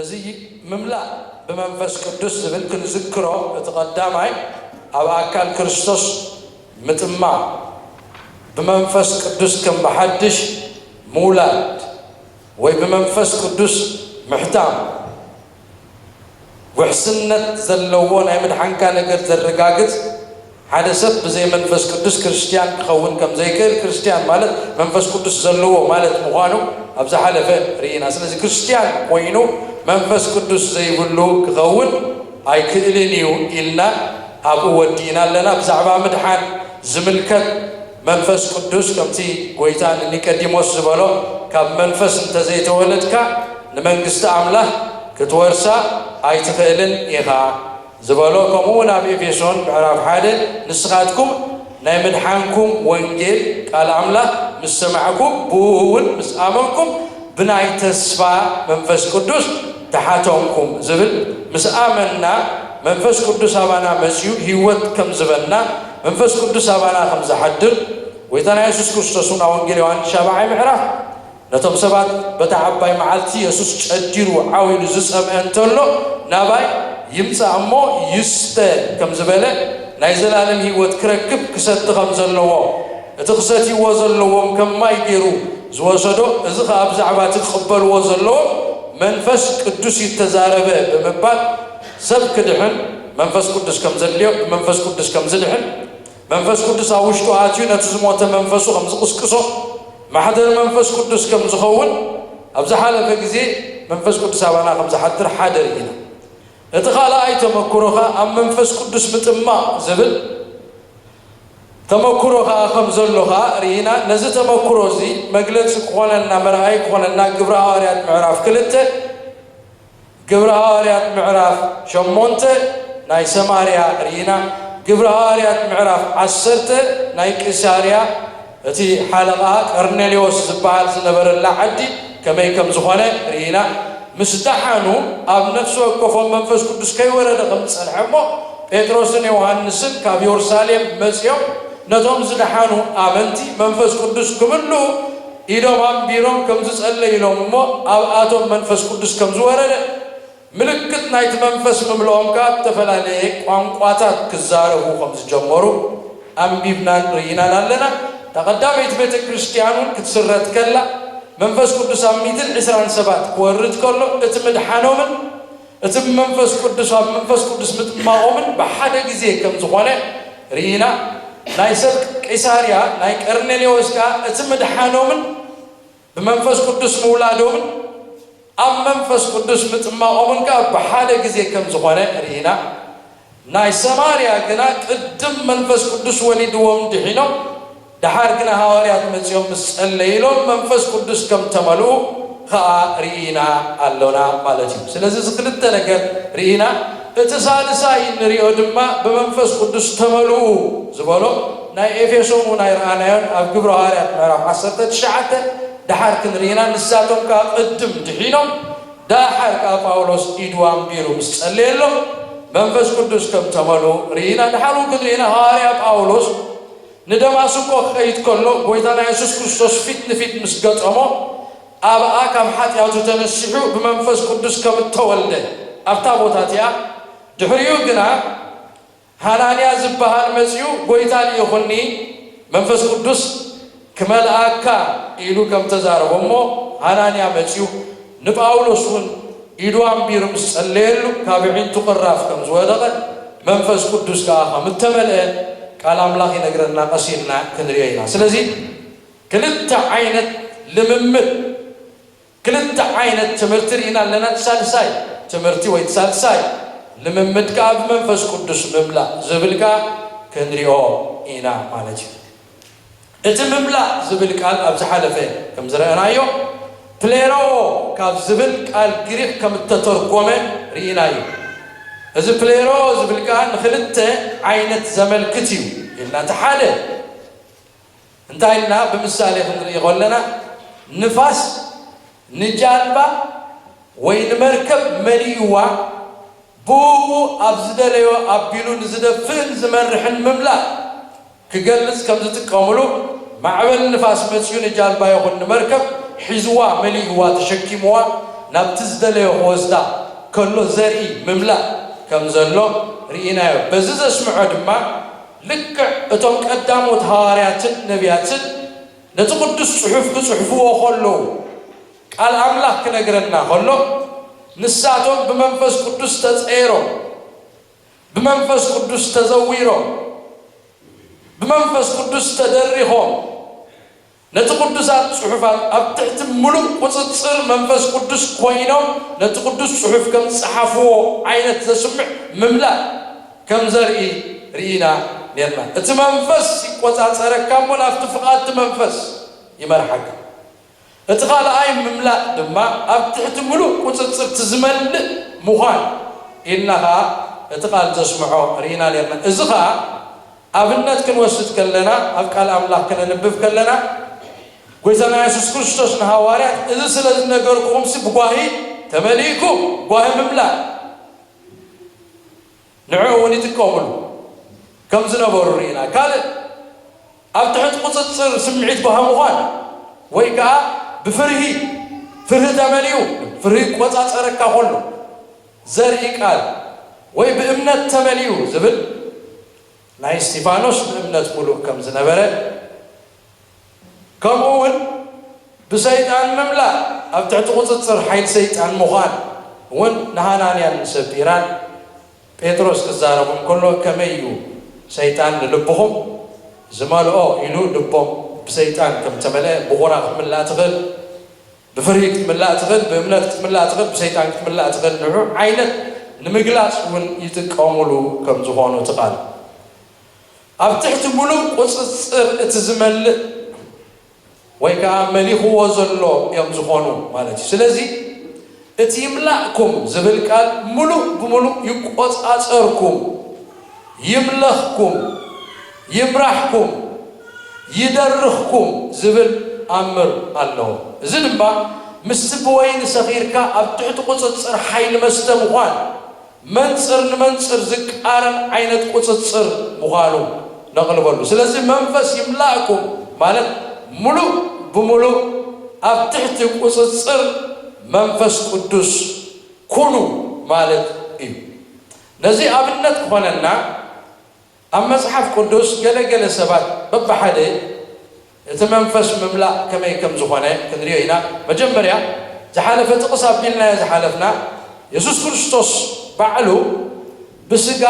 እዚ ምምላእ ብመንፈስ ቅዱስ ዝብል ክንዝክሮ፣ እቲ ቀዳማይ ኣብ ኣካል ክርስቶስ ምጥማቕ፣ ብመንፈስ ቅዱስ ከም ብሓድሽ ምውላድ ወይ ብመንፈስ ቅዱስ ምሕታም፣ ውሕስነት ዘለዎ ናይ ምድሓንካ ነገር ዘረጋግጽ፣ ሓደ ሰብ ብዘይ መንፈስ ቅዱስ ክርስትያን ክኸውን ከም ዘይክእል፣ ክርስትያን ማለት መንፈስ ቅዱስ ዘለዎ ማለት ምዃኑ ኣብ ዝሓለፈ ርኢና። ስለዚ ክርስትያን ኮይኑ መንፈስ ቅዱስ ዘይብሉ ክኸውን ኣይክእልን እዩ ኢልና ኣብኡ ወዲእና ኣለና። ብዛዕባ ምድሓን ዝምልከት መንፈስ ቅዱስ ከምቲ ጎይታ ንኒቀዲሞስ ዝበሎ፣ ካብ መንፈስ እንተዘይተወለድካ ንመንግስቲ ኣምላኽ ክትወርሳ ኣይትኽእልን ኢኻ ዝበሎ፣ ከምኡ እውን ኣብ ኤፌሶን ምዕራፍ ሓደ ንስኻትኩም ናይ ምድሓንኩም ወንጌል ቃል ኣምላኽ ምስ ሰማዕኩም ብኡ እውን ምስ ኣመንኩም ብናይ ተስፋ መንፈስ ቅዱስ ተሓተምኩም ዝብል፣ ምስ ኣመንና መንፈስ ቅዱስ ኣባና መፅዩ ህይወት ከም ዝበና፣ መንፈስ ቅዱስ ኣባና ከም ዝሓድር ጎይታና የሱስ ክርስቶስ እውን ኣብ ወንጌል ዮሃንስ ሻብዓይ ምዕራፍ ነቶም ሰባት በታ ዓባይ መዓልቲ የሱስ ጨዲሩ ዓው ኢሉ ዝጸምአ እንተሎ ናባይ ይምጻእ እሞ ይስተ ከም ዝበለ፣ ናይ ዘላለም ህይወት ክረክብ ክሰቲ ከም ዘለዎ፣ እቲ ክሰትይዎ ዘለዎም ከም ማይ ገይሩ ዝወሰዶ፣ እዚ ኸኣ ብዛዕባ እቲ ክቕበልዎ ዘለዎም መንፈስ ቅዱስ እዩ እተዛረበ ብምባል፣ ሰብ ክድሕን መንፈስ ቅዱስ ከም ዘድልዮ፣ ብመንፈስ ቅዱስ ከም ዝድሕን፣ መንፈስ ቅዱስ ኣብ ውሽጡ ኣትዩ ነቲ ዝሞተ መንፈሱ ከም ዝቕስቅሶ፣ ማሕደር መንፈስ ቅዱስ ከም ዝኸውን፣ ኣብ ዝሓለፈ ግዜ መንፈስ ቅዱስ ኣባና ከም ዝሓድር ሓደ ርኢና። እቲ ካልኣይ ተመክሮ ኸኣ ኣብ መንፈስ ቅዱስ ምጥማቕ ዝብል ተመክሮ ኸኣ ከም ዘሎ ኸኣ ርኢና። ነዚ ተመክሮ እዚ መግለጺ ክኾነና፣ መርኣዪ ክኾነና ግብረ ሃዋርያት ምዕራፍ ክልተ፣ ግብረ ሃዋርያት ምዕራፍ ሸሞንተ ናይ ሰማርያ ርኢና። ግብረ ሃዋርያት ምዕራፍ ዓሰርተ ናይ ቂሳርያ፣ እቲ ሓለቓ ቀርኔሌዎስ ዝበሃል ዝነበረላ ዓዲ ከመይ ከም ዝኾነ ርኢና። ምስ ደሓኑ ኣብ ነፍሲ ወከፎም መንፈስ ቅዱስ ከይወረደ ከም ዝጸንሐ እሞ፣ ጴጥሮስን ዮሃንስን ካብ የሩሳሌም መጺኦም ነቶም ዝደሓኑ ኣመንቲ መንፈስ ቅዱስ ክምልኡ ኢዶም ኣንቢሮም ከም ዝጸለዩሎም እሞ ኣብኣቶም መንፈስ ቅዱስ ከም ዝወረደ፣ ምልክት ናይቲ መንፈስ ምምልኦም ከኣ ብተፈላለየ ቋንቋታት ክዛረቡ ከም ዝጀመሩ ኣንቢብናን ርኢናን ኣለና። እታ ቀዳመይቲ ቤተ ክርስትያን እውን ክትስረት ከላ መንፈስ ቅዱስ ኣብ ሚእትን ዕስራን ሰባት ክወርድ ከሎ እቲ ምድሓኖምን እቲ ብመንፈስ ቅዱስ ኣብ መንፈስ ቅዱስ ምጥማቖምን ብሓደ ግዜ ከም ዝኾነ ርኢና። ናይ ሰብ ቂሳርያ ናይ ቀርኔሌዎስ ከኣ እቲ ምድሓኖምን ብመንፈስ ቅዱስ ምውላዶምን ኣብ መንፈስ ቅዱስ ምጥማቖምን ከኣ ብሓደ ግዜ ከም ዝኾነ ርኢና። ናይ ሰማርያ ግና ቅድም መንፈስ ቅዱስ ወሊድዎም ድሒኖም፣ ደሓር ግና ሃዋርያት መጺኦም ምስ ጸለይሎም መንፈስ ቅዱስ ከም ተመልኡ ኸኣ ርኢና ኣሎና ማለት እዩ። ስለዚ እዚ ክልተ ነገር ርኢና። እቲ ሳልሳይ ንሪኦ ድማ ብመንፈስ ቅዱስ ተመልኡ ዝበሎ ናይ ኤፌሶን እውን ኣይረኣናዮን። ኣብ ግብረ ሃዋርያት ምዕራፍ ዓሰርተ ትሽዓተ ደሓር ክንርኢና፣ ንሳቶም ከኣ ቅድም ድሒኖም ደሓር ከኣ ጳውሎስ ኢዱ ኣንቢሩ ምስ ጸለየሎም መንፈስ ቅዱስ ከም ተመልኡ ርኢና። ደሓር እውን ክንርኢና ሃዋርያ ጳውሎስ ንደማስቆ ክኸይድ ከሎ ጎይታና የሱስ ክርስቶስ ፊት ንፊት ምስ ገጠሞ ኣብኣ ካብ ሓጢኣቱ ተነሲሑ ብመንፈስ ቅዱስ ከም እተወልደ ኣብታ ቦታ እቲኣ፣ ድሕሪኡ ግና ሃናንያ ዝበሃል መጺኡ፣ "ጐይታ ልኢኹኒ፣ መንፈስ ቅዱስ ክመልኣካ" ኢሉ ከም ተዛረቦ እሞ፣ ሃናንያ መጺኡ ንጳውሎስ እውን ኢዱ ኣንቢሩ ምስ ጸለየሉ፣ ካብ ኣዒንቱ ቅራፍ ከም ዝወደቐ፣ መንፈስ ቅዱስ ከኣ ከም እተመልአ ቃል ኣምላኽ ይነግረና፣ ቀስ ኢልና ክንርእዮ ኢና። ስለዚ ክልተ ዓይነት ልምምድ፣ ክልተ ዓይነት ትምህርቲ ርኢና ኣለና። እቲ ሳልሳይ ትምህርቲ ወይ እቲ ሳልሳይ ልምምድ ከኣ ብመንፈስ ቅዱስ ምምላእ ዝብል ከኣ ክንሪኦ ኢና ማለት እዩ። እቲ ምምላእ ዝብል ቃል ኣብ ዝሓለፈ ከም ዝረኣናዮ ፕሌሮ ካብ ዝብል ቃል ግሪክ ከም እተተርጎመ ርኢና እዩ። እዚ ፕሌሮ ዝብል ከኣ ንኽልተ ዓይነት ዘመልክት እዩ ኢልና፣ እቲ ሓደ እንታይ ኢልና ብምሳሌ ክንርኢ ከለና፣ ንፋስ ንጃልባ ወይ ንመርከብ መሊእዋ ብኡ ኣብ ዝደለዮ ኣቢሉ ንዝደፍእን ዝመርሕን ምምላእ ክገልጽ ከም ዝጥቀምሉ፣ ማዕበል ንፋስ መጺኡ ንጃልባ ይኹን ንመርከብ ሒዝዋ፣ መሊእዋ፣ ተሸኪምዋ ናብቲ ዝደለዮ ክወስዳ ከሎ ዘርኢ ምምላእ ከም ዘሎ ርኢናዮ። በዚ ዘስምዖ ድማ ልክዕ እቶም ቀዳሞት ሃዋርያትን ነቢያትን ነቲ ቅዱስ ጽሑፍ ክጽሕፍዎ ከለዉ ቃል ኣምላኽ ክነግረና ከሎ ንሳቶም ብመንፈስ ቅዱስ ተጸይሮም፣ ብመንፈስ ቅዱስ ተዘዊሮም፣ ብመንፈስ ቅዱስ ተደሪኾም ነቲ ቅዱሳት ጽሑፋት ኣብ ትሕቲ ምሉእ ቁጽጽር መንፈስ ቅዱስ ኮይኖም ነቲ ቅዱስ ጽሑፍ ከም ዝጸሓፍዎ ዓይነት ዘስምዕ ምምላእ ከም ዘርኢ ርኢና ኔርና። እቲ መንፈስ ይቆጻጸረካ እሞ ናብቲ ፍቓድ እቲ መንፈስ ይመርሓካ። እቲ ካልኣይ ምምላእ ድማ ኣብ ትሕቲ ምሉእ ቁጽጽር እቲ ዝመልእ ምዃን ኢልና ኸኣ እቲ ቃል ዘስምዖ ርኢና ኔርና። እዚ ኸኣ ኣብነት ክንወስድ ከለና፣ ኣብ ቃል ኣምላኽ ክነንብብ ከለና፣ ጎይታና የሱስ ክርስቶስ ንሃዋርያት፣ "እዚ ስለ ዝነገርኩኹምሲ ብጓሂ ተመሊእኩም"፣ ጓሂ ምምላእ፣ ንዕኡ እውን ይጥቀሙሉ ከም ዝነበሩ ርኢና። ካልእ ኣብ ትሕቲ ቁጽጽር ስምዒት ጓሂ ምዃን፣ ወይ ከኣ ብፍርሂ፣ ፍርሂ ተመሊኡ፣ ፍርሂ ይቆጻጸረካ ከሎ ዘርኢ ቃል፣ ወይ ብእምነት ተመሊኡ ዝብል ናይ እስጢፋኖስ ብእምነት ምሉእ ከም ዝነበረ፣ ከምኡ እውን ብሰይጣን ምምላእ፣ ኣብ ትሕቲ ቁጽጽር ሓይሊ ሰይጣን ምዃን እውን ንሃናንያን ንሰጲራን ጴጥሮስ ክዛረቦም ከሎ፣ "ከመይ እዩ ሰይጣን ንልብኹም ዝመልኦ?" ኢሉ ልቦም ብሰይጣን ከም ተመልአ፣ ብኹራ ክትምላእ ትኽእል፣ ብፍርሂ ክትምላእ ትኽእል፣ ብእምነት ክትምላእ ትኽእል፣ ብሰይጣን ክትምላእ ትኽእል። ንዑ ዓይነት ንምግላጽ እውን ይጥቀሙሉ ከም ዝኾኑ እቲ ቃል። ኣብ ትሕቲ ምሉእ ቁጽጽር እቲ ዝመልእ ወይ ከኣ መሊኽዎ ዘሎ እዮም ዝኾኑ ማለት እዩ። ስለዚ እቲ ይምላእኩም ዝብል ቃል ምሉእ ብምሉእ ይቆጻጸርኩም፣ ይምለኽኩም፣ ይምራሕኩም፣ ይደርኽኩም ዝብል ኣምር ኣለዎ። እዚ ድማ ምስቲ ብወይኒ ሰኺርካ ኣብ ትሕቲ ቁጽጽር ሓይሊ መስተ ምዃን መንጽር ንመንጽር ዝቃረን ዓይነት ቁጽጽር ምዃኑ ነቕልበሉ። ስለዚ መንፈስ ይምላእኩም ማለት ምሉእ ብምሉእ ኣብ ትሕቲ ቁጽጽር መንፈስ ቅዱስ ኩኑ ማለት እዩ። ነዚ ኣብነት ክኾነና ኣብ መጽሓፍ ቅዱስ ገለ ገለ ሰባት በብሓደ እቲ መንፈስ ምምላእ ከመይ ከም ዝኾነ ክንሪኦ ኢና። መጀመርያ ዝሓለፈ ጥቕስ ኣቢልናዮ ዝሓለፍና፣ የሱስ ክርስቶስ ባዕሉ ብስጋ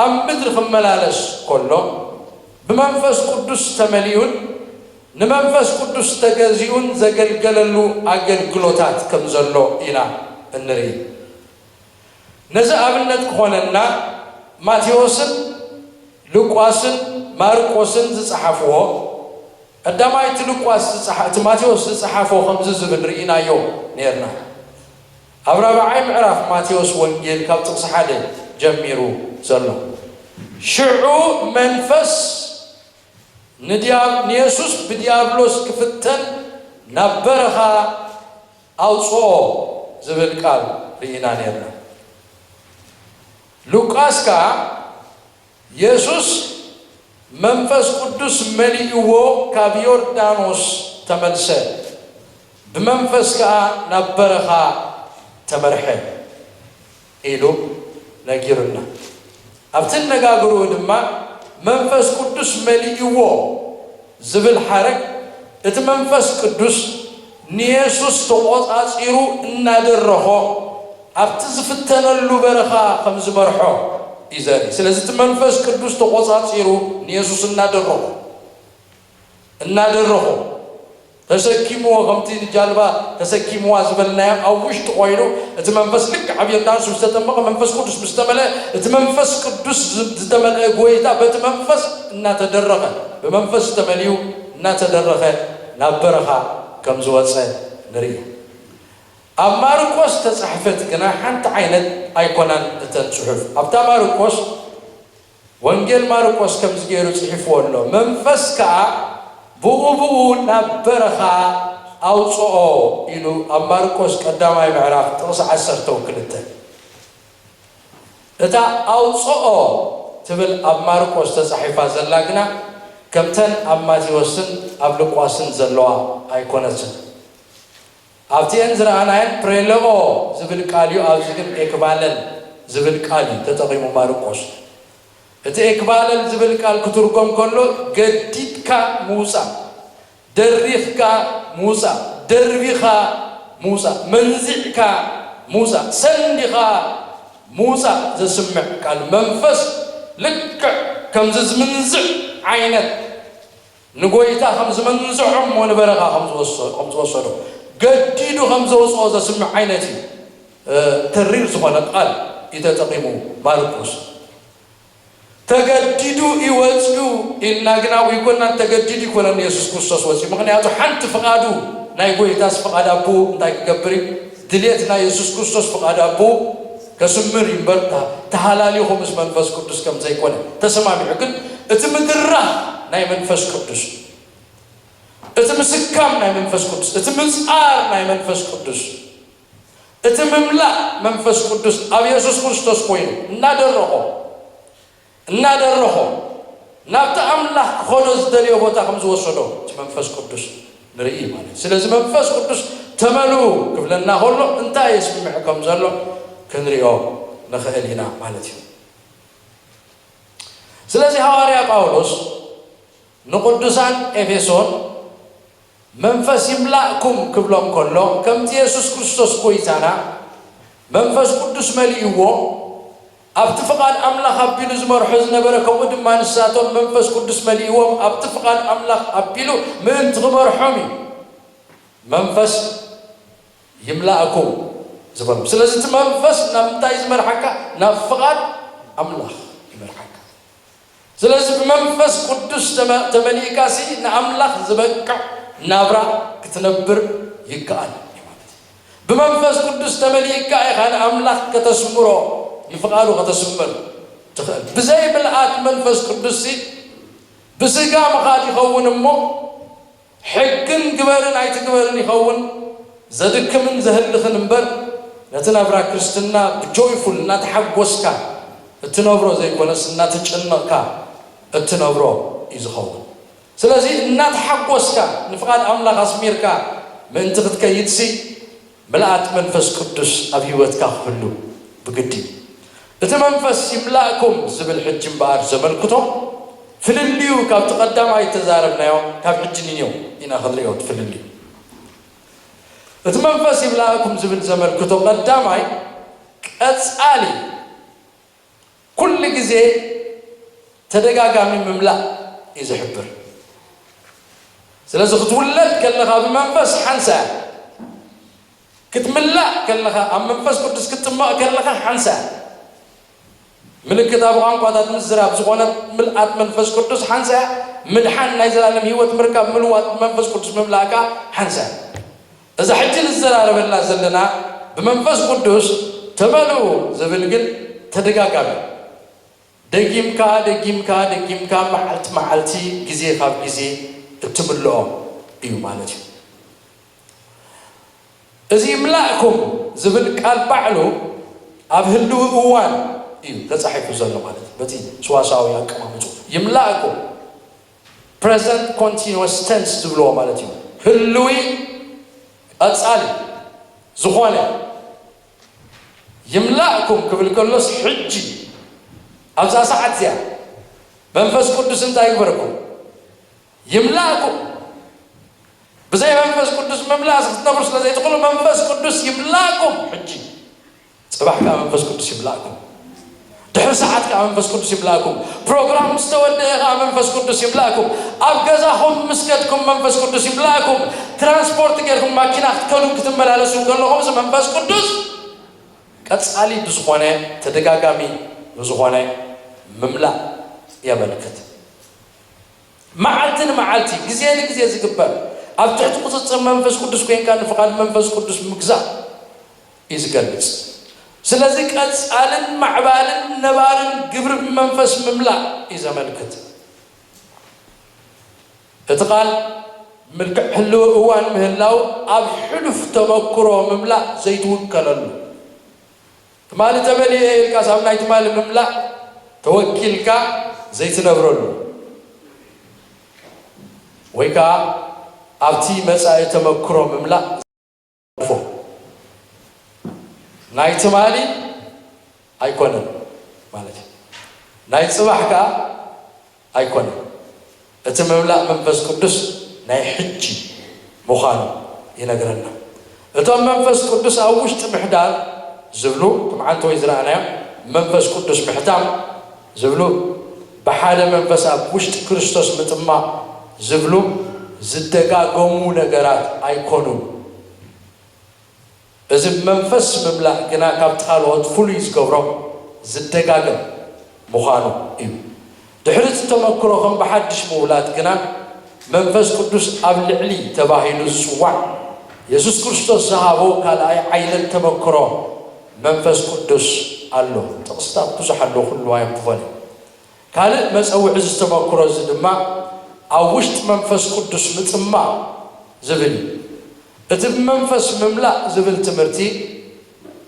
ኣብ ምድሪ ክመላለስ ከሎ ብመንፈስ ቅዱስ ተመሊኡን ንመንፈስ ቅዱስ ተገዚኡን ዘገልገለሉ ኣገልግሎታት ከም ዘሎ ኢና እንርኢ። ነዚ ኣብነት ክኾነና ማቴዎስን ሉቃስን ማርቆስን ዝጸሓፍዎ፣ ቀዳማይ እቲ ሉቃስ ዝጸሓ-፣ እቲ ማቴዎስ ዝጸሓፎ ከምዚ ዝብል ርኢናዮ ኔርና። ኣብ ራብዓይ ምዕራፍ ማቴዎስ ወንጌል ካብ ጥቕሲ ሓደ ጀሚሩ ዘሎ፣ ሽዑ መንፈስ ንድያ-፣ ንየሱስ ብድያብሎስ ክፍተን ናብ በረኻ ኣውጽኦ ዝብል ቃል ርኢና ኔርና። ሉቃስ ከኣ የሱስ መንፈስ ቅዱስ መሊእዎ ካብ ዮርዳኖስ ተመልሰ፣ ብመንፈስ ከኣ ናብ በረኻ ተመርሐ ኢሉ ነጊሩና። ኣብቲ ኣነጋግርኡ ድማ መንፈስ ቅዱስ መሊእዎ ዝብል ሓረግ፣ እቲ መንፈስ ቅዱስ ንየሱስ ተቖጻጺሩ እናደረኾ ኣብቲ ዝፍተነሉ በረኻ ከም ዝመርሖ እዩ ዘርኢ። ስለዚ እቲ መንፈስ ቅዱስ ተቖጻጺሩ ንየሱስ እናደረኾ፣ እናደረኾ፣ ተሰኪምዎ፣ ከምቲ ንጃልባ ተሰኪምዋ ዝበልናዮ ኣብ ውሽጢ ኮይኑ፣ እቲ መንፈስ ልክዕ ኣብ ዮርዳኖስ ምስ ተጠመቐ፣ መንፈስ ቅዱስ ምስ ተመልአ፣ እቲ መንፈስ ቅዱስ ዝ-፣ ዝተመልአ ጎይታ በቲ መንፈስ እናተደረኸ፣ ብመንፈስ ተመልዩ እናተደረኸ ናብ በረኻ ከም ዝወጸ ንርኢ። ኣብ ማርቆስ ተጻሕፈት ግና ሓንቲ ዓይነት ኣይኮናን እተን ጽሑፍ። ኣብታ ማርቆስ፣ ወንጌል ማርቆስ ከምዚ ገይሩ ጽሒፍዎ ኣሎ፣ "መንፈስ ከኣ ብኡ ብኡ ናብ በረኻ ኣውጽኦ" ኢሉ ኣብ ማርቆስ ቀዳማይ ምዕራፍ ጥቕሲ ዓሰርተ ክልተ። እታ ኣውጽኦ ትብል ኣብ ማርቆስ ተጻሒፋ ዘላ ግና ከምተን ኣብ ማቴዎስን ኣብ ሉቃስን ዘለዋ ኣይኮነትን። ኣብቲኤን ዝረኣናየን ፕሬለኦ ዝብል ቃል እዩ። ኣብዚ ግን ኤክባለል ዝብል ቃል እዩ ተጠቒሙ ማርቆስ። እቲ ኤክባለል ዝብል ቃል ክትርጎም ከሎ ገዲድካ ምውፃእ፣ ደሪኽካ ምውፃእ፣ ደርቢኻ ምውፃእ፣ መንዚዕካ ምውፃእ፣ ሰንዲኻ ምውፃእ ዘስምዕ ቃል። መንፈስ ልክዕ ከምዚ ዝምንዝዕ ዓይነት ንጎይታ ከም ዝመንዝዖ እሞ ንበረኻ ከም ዝወሰ-፣ ከም ዝወሰዶ ገዲዱ ከም ዘውፅኦ ዘስምዕ ዓይነት እዩ። እ፣ ተሪር ዝኾነ ቃል እዩ ተጠቒሙ ማርቆስ። ተገዲዱ እዩ ወፂኡ ኢልና ግን ኣብኡ ኣይኮናን፣ ተገዲዱ ኣይኮነን የሱስ ክርስቶስ ወፂኡ። ምኽንያቱ ሓንቲ ፍቓዱ ናይ ጎይታስ ፍቓድ ኣቦኡ እንታይ ክገብር እዩ? ድሌት ናይ የሱስ ክርስቶስ ፍቓድ ኣቦኡ ከስምር እዩ እምበር፣ ተ-፣ ተሃላሊኹ ምስ መንፈስ ቅዱስ ከም ዘይኮነ ተሰማሚዑ። ግን እቲ ምድራኽ ናይ መንፈስ ቅዱስ፣ እቲ ምስካም ናይ መንፈስ ቅዱስ፣ እቲ ምጽኣር ናይ መንፈስ ቅዱስ፣ እቲ ምምላእ መንፈስ ቅዱስ ኣብ የሱስ ክርስቶስ ኮይኑ እናደረኾ፣ እናደረኾ ናብቲ ኣምላኽ ክኸዶ ዝደልዮ ቦታ ከም ዝወሰዶ እቲ መንፈስ ቅዱስ ንርኢ ማለት እዩ። ስለዚ መንፈስ ቅዱስ ተመልኡ ክብለና ከሎ እንታይ የስምዕ ከም ዘሎ ክንሪኦ ንኽእል ኢና ማለት እዩ። ስለዚ ሃዋርያ ጳውሎስ ንቅዱሳን ኤፌሶን መንፈስ ይምላእኩም ክብሎም ከሎ፣ ከምቲ የሱስ ክርስቶስ ጎይታና መንፈስ ቅዱስ መሊእዎ፣ ኣብቲ ፍቓድ ኣምላኽ ኣቢሉ ዝመርሖ ዝነበረ፣ ከምኡ ድማ ንሳቶም መንፈስ ቅዱስ መሊእዎም፣ ኣብቲ ፍቓድ ኣምላኽ ኣቢሉ ምእንቲ ክመርሖም እዩ መንፈስ ይምላእኩም ዝበሎም። ስለዚ እቲ መንፈስ ናብ እንታይ ዝመርሓካ? ናብ ፍቓድ ኣምላኽ ይመርሓካ። ስለዚ ብመንፈስ ቅዱስ ተመ-፣ ተመሊእካሲ ንኣምላኽ ዝበቅዕ ናብራ ክትነብር ይከኣል እዩ ማለት እዩ። ብመንፈስ ቅዱስ ተመሊእካ ኢኻ ንኣምላኽ ከተስምሮ፣ ንፍቓዱ ከተስምር ትኽእል። ብዘይ ምልኣት መንፈስ ቅዱስሲ ብስጋ ምኻድ ይኸውን እሞ፣ ሕግን ግበርን ኣይትግበርን ይኸውን፣ ዘድክምን ዘህልኽን እምበር፣ ነቲ ናብራ ክርስትና ብጆይፉል እናተሓጎስካ እትነብሮ ዘይኮነስ እናተጨነቕካ እትነብሮ እዩ ዝኸውን። ስለዚ እናተሓጎስካ ንፍቓድ ኣምላኽ ኣስሚርካ ምእንቲ ክትከይድሲ፣ ምልኣት መንፈስ ቅዱስ ኣብ ህይወትካ ክህሉ ብግዲ እዩ። እቲ መንፈስ ይምላእኩም ዝብል ሕጂ እምበኣር ዘመልክቶ ፍልልዩ ካብቲ ቀዳማይ እተዛረብናዮ ካብ ሕጂ ንኔው ኢና ክንሪኦ እቲ ፍልልዩ። እቲ መንፈስ ይምላእኩም ዝብል ዘመልክቶ ቀዳማይ ቀጻሊ ኩሉ ግዜ ተደጋጋሚ ምምላእ እዩ ዝሕብር። ስለዚ ክትውለድ ከለኻ ብመንፈስ ሓንሳ እያ። ክትምላእ ከለኻ፣ ኣብ መንፈስ ቅዱስ ክትጥመቕ ከለኻ ሓንሳ እያ። ምልክታዊ ቋንቋታት ምዝራብ ዝኾነት ምልኣት መንፈስ ቅዱስ ሓንሳ እያ። ምድሓን ናይ ዘላለም ህይወት ምርካብ ምልዋጥ መንፈስ ቅዱስ ምምላእካ ሓንሳ እያ። እዛ ሕጂ ንዘራረበላ ዘለና ብመንፈስ ቅዱስ ተመልኡ ዝብል ግን ተደጋጋሚ፣ ደጊምካ፣ ደጊምካ፣ ደጊምካ፣ መዓልቲ፣ መዓልቲ፣ ግዜ ካብ ግዜ እትምልኦ እዩ ማለት እዩ። እዚ ይምላእኩም ዝብል ቃል ባዕሉ ኣብ ህልዊ እዋን እዩ ተጻሒፉ ዘሎ ማለት እዩ። በቲ ሰዋስዋዊ ኣቀማምጡ ይምላእኩም፣ present continuous tense ዝብልዎ ማለት እዩ። ህልዊ ቀጻሊ ዝኾነ ይምላእኩም ክብል ከሎስ ሕጂ ኣብዛ ሰዓት እዚኣ መንፈስ ቅዱስ እንታይ ይግበረኩም? ይምላእኩም። ብዘይ መንፈስ ቅዱስ ምምላእ ክትነብሩ ስለ ዘይትኽእሉ መንፈስ ቅዱስ ይምላእኩም ሕጂ። ጽባሕ ከኣ መንፈስ ቅዱስ ይምላእኩም። ድሕሪ ሰዓት ከኣ መንፈስ ቅዱስ ይምላእኩም። ፕሮግራም ምስ ተወደአ ከኣ መንፈስ ቅዱስ ይምላእኩም። ኣብ ገዛኹም ምስ ከድኩም መንፈስ ቅዱስ ይምላእኩም። ትራንስፖርት ጌርኩም ማኪና ክትከዱን ክትመላለሱን ከለኹም እዚ መንፈስ ቅዱስ ቀጻሊ ብዝኾነ ተደጋጋሚ ብዝኾነ ምምላእ የመልክት። መዓልቲ ንመዓልቲ፣ ግዜ ንግዜ ዝግበር፣ ኣብ ትሕቲ ቁጽጽር መንፈስ ቅዱስ ኮይንካ ንፍቓድ መንፈስ ቅዱስ ምግዛእ እዩ ዝገልጽ። ስለዚ ቀጻልን ማዕባልን ነባርን ግብሪ ብመንፈስ ምምላእ እዩ ዘመልክት። እቲ ቃል ምልክዕ ህልዊ እዋን ምህላው ኣብ ሕሉፍ ተመክሮ ምምላእ ዘይትውከለሉ። ትማሊ ተመሊኤ ኢልካ ሳብ ናይ ትማሊ ምምላእ ተወኪልካ ዘይትነብረሉ፣ ወይ ከኣ ኣብቲ መጻኢ ተመክሮ ምምላእ ናይ ትማሊ ኣይኮነን ማለት እዩ። ናይ ጽባሕ ከኣ ኣይኮነን። እቲ ምምላእ መንፈስ ቅዱስ ናይ ሕጂ ምዃኑ ይነግረና። እቶም መንፈስ ቅዱስ ኣብ ውሽጢ ምሕዳር ዝብሉ፣ ትምዓንቲ ወይ ዝረኣናዮ መንፈስ ቅዱስ ምሕታም ዝብሉ፣ ብሓደ መንፈስ ኣብ ውሽጢ ክርስቶስ ምጥማቕ ዝብሉ ዝደጋገሙ ነገራት ኣይኮኑን። እዚ መንፈስ ምምላእ ግና ካብቲ ካልኦት ፍሉይ ዝገብሮ ዝደጋገም ምዃኑ እዩ። ድሕሪ እቲ ተመክሮ ከም ብሓድሽ ምውላድ ግና መንፈስ ቅዱስ ኣብ ልዕሊ ተባሂሉ ዝጽዋዕ የሱስ ክርስቶስ ዝሃቦ ካልኣይ ዓይነት ተመክሮ መንፈስ ቅዱስ ኣሎ። ጥቕስታት ብዙሕ ኣሎ፣ ኩሉ ኣየንብቦን እየ። ካልእ መጸውዒ እዚ ተመክሮ እዚ ድማ ኣብ ውሽጢ መንፈስ ቅዱስ ምጽማቕ ዝብል እዩ። እቲ ብመንፈስ ምምላእ ዝብል ትምህርቲ፣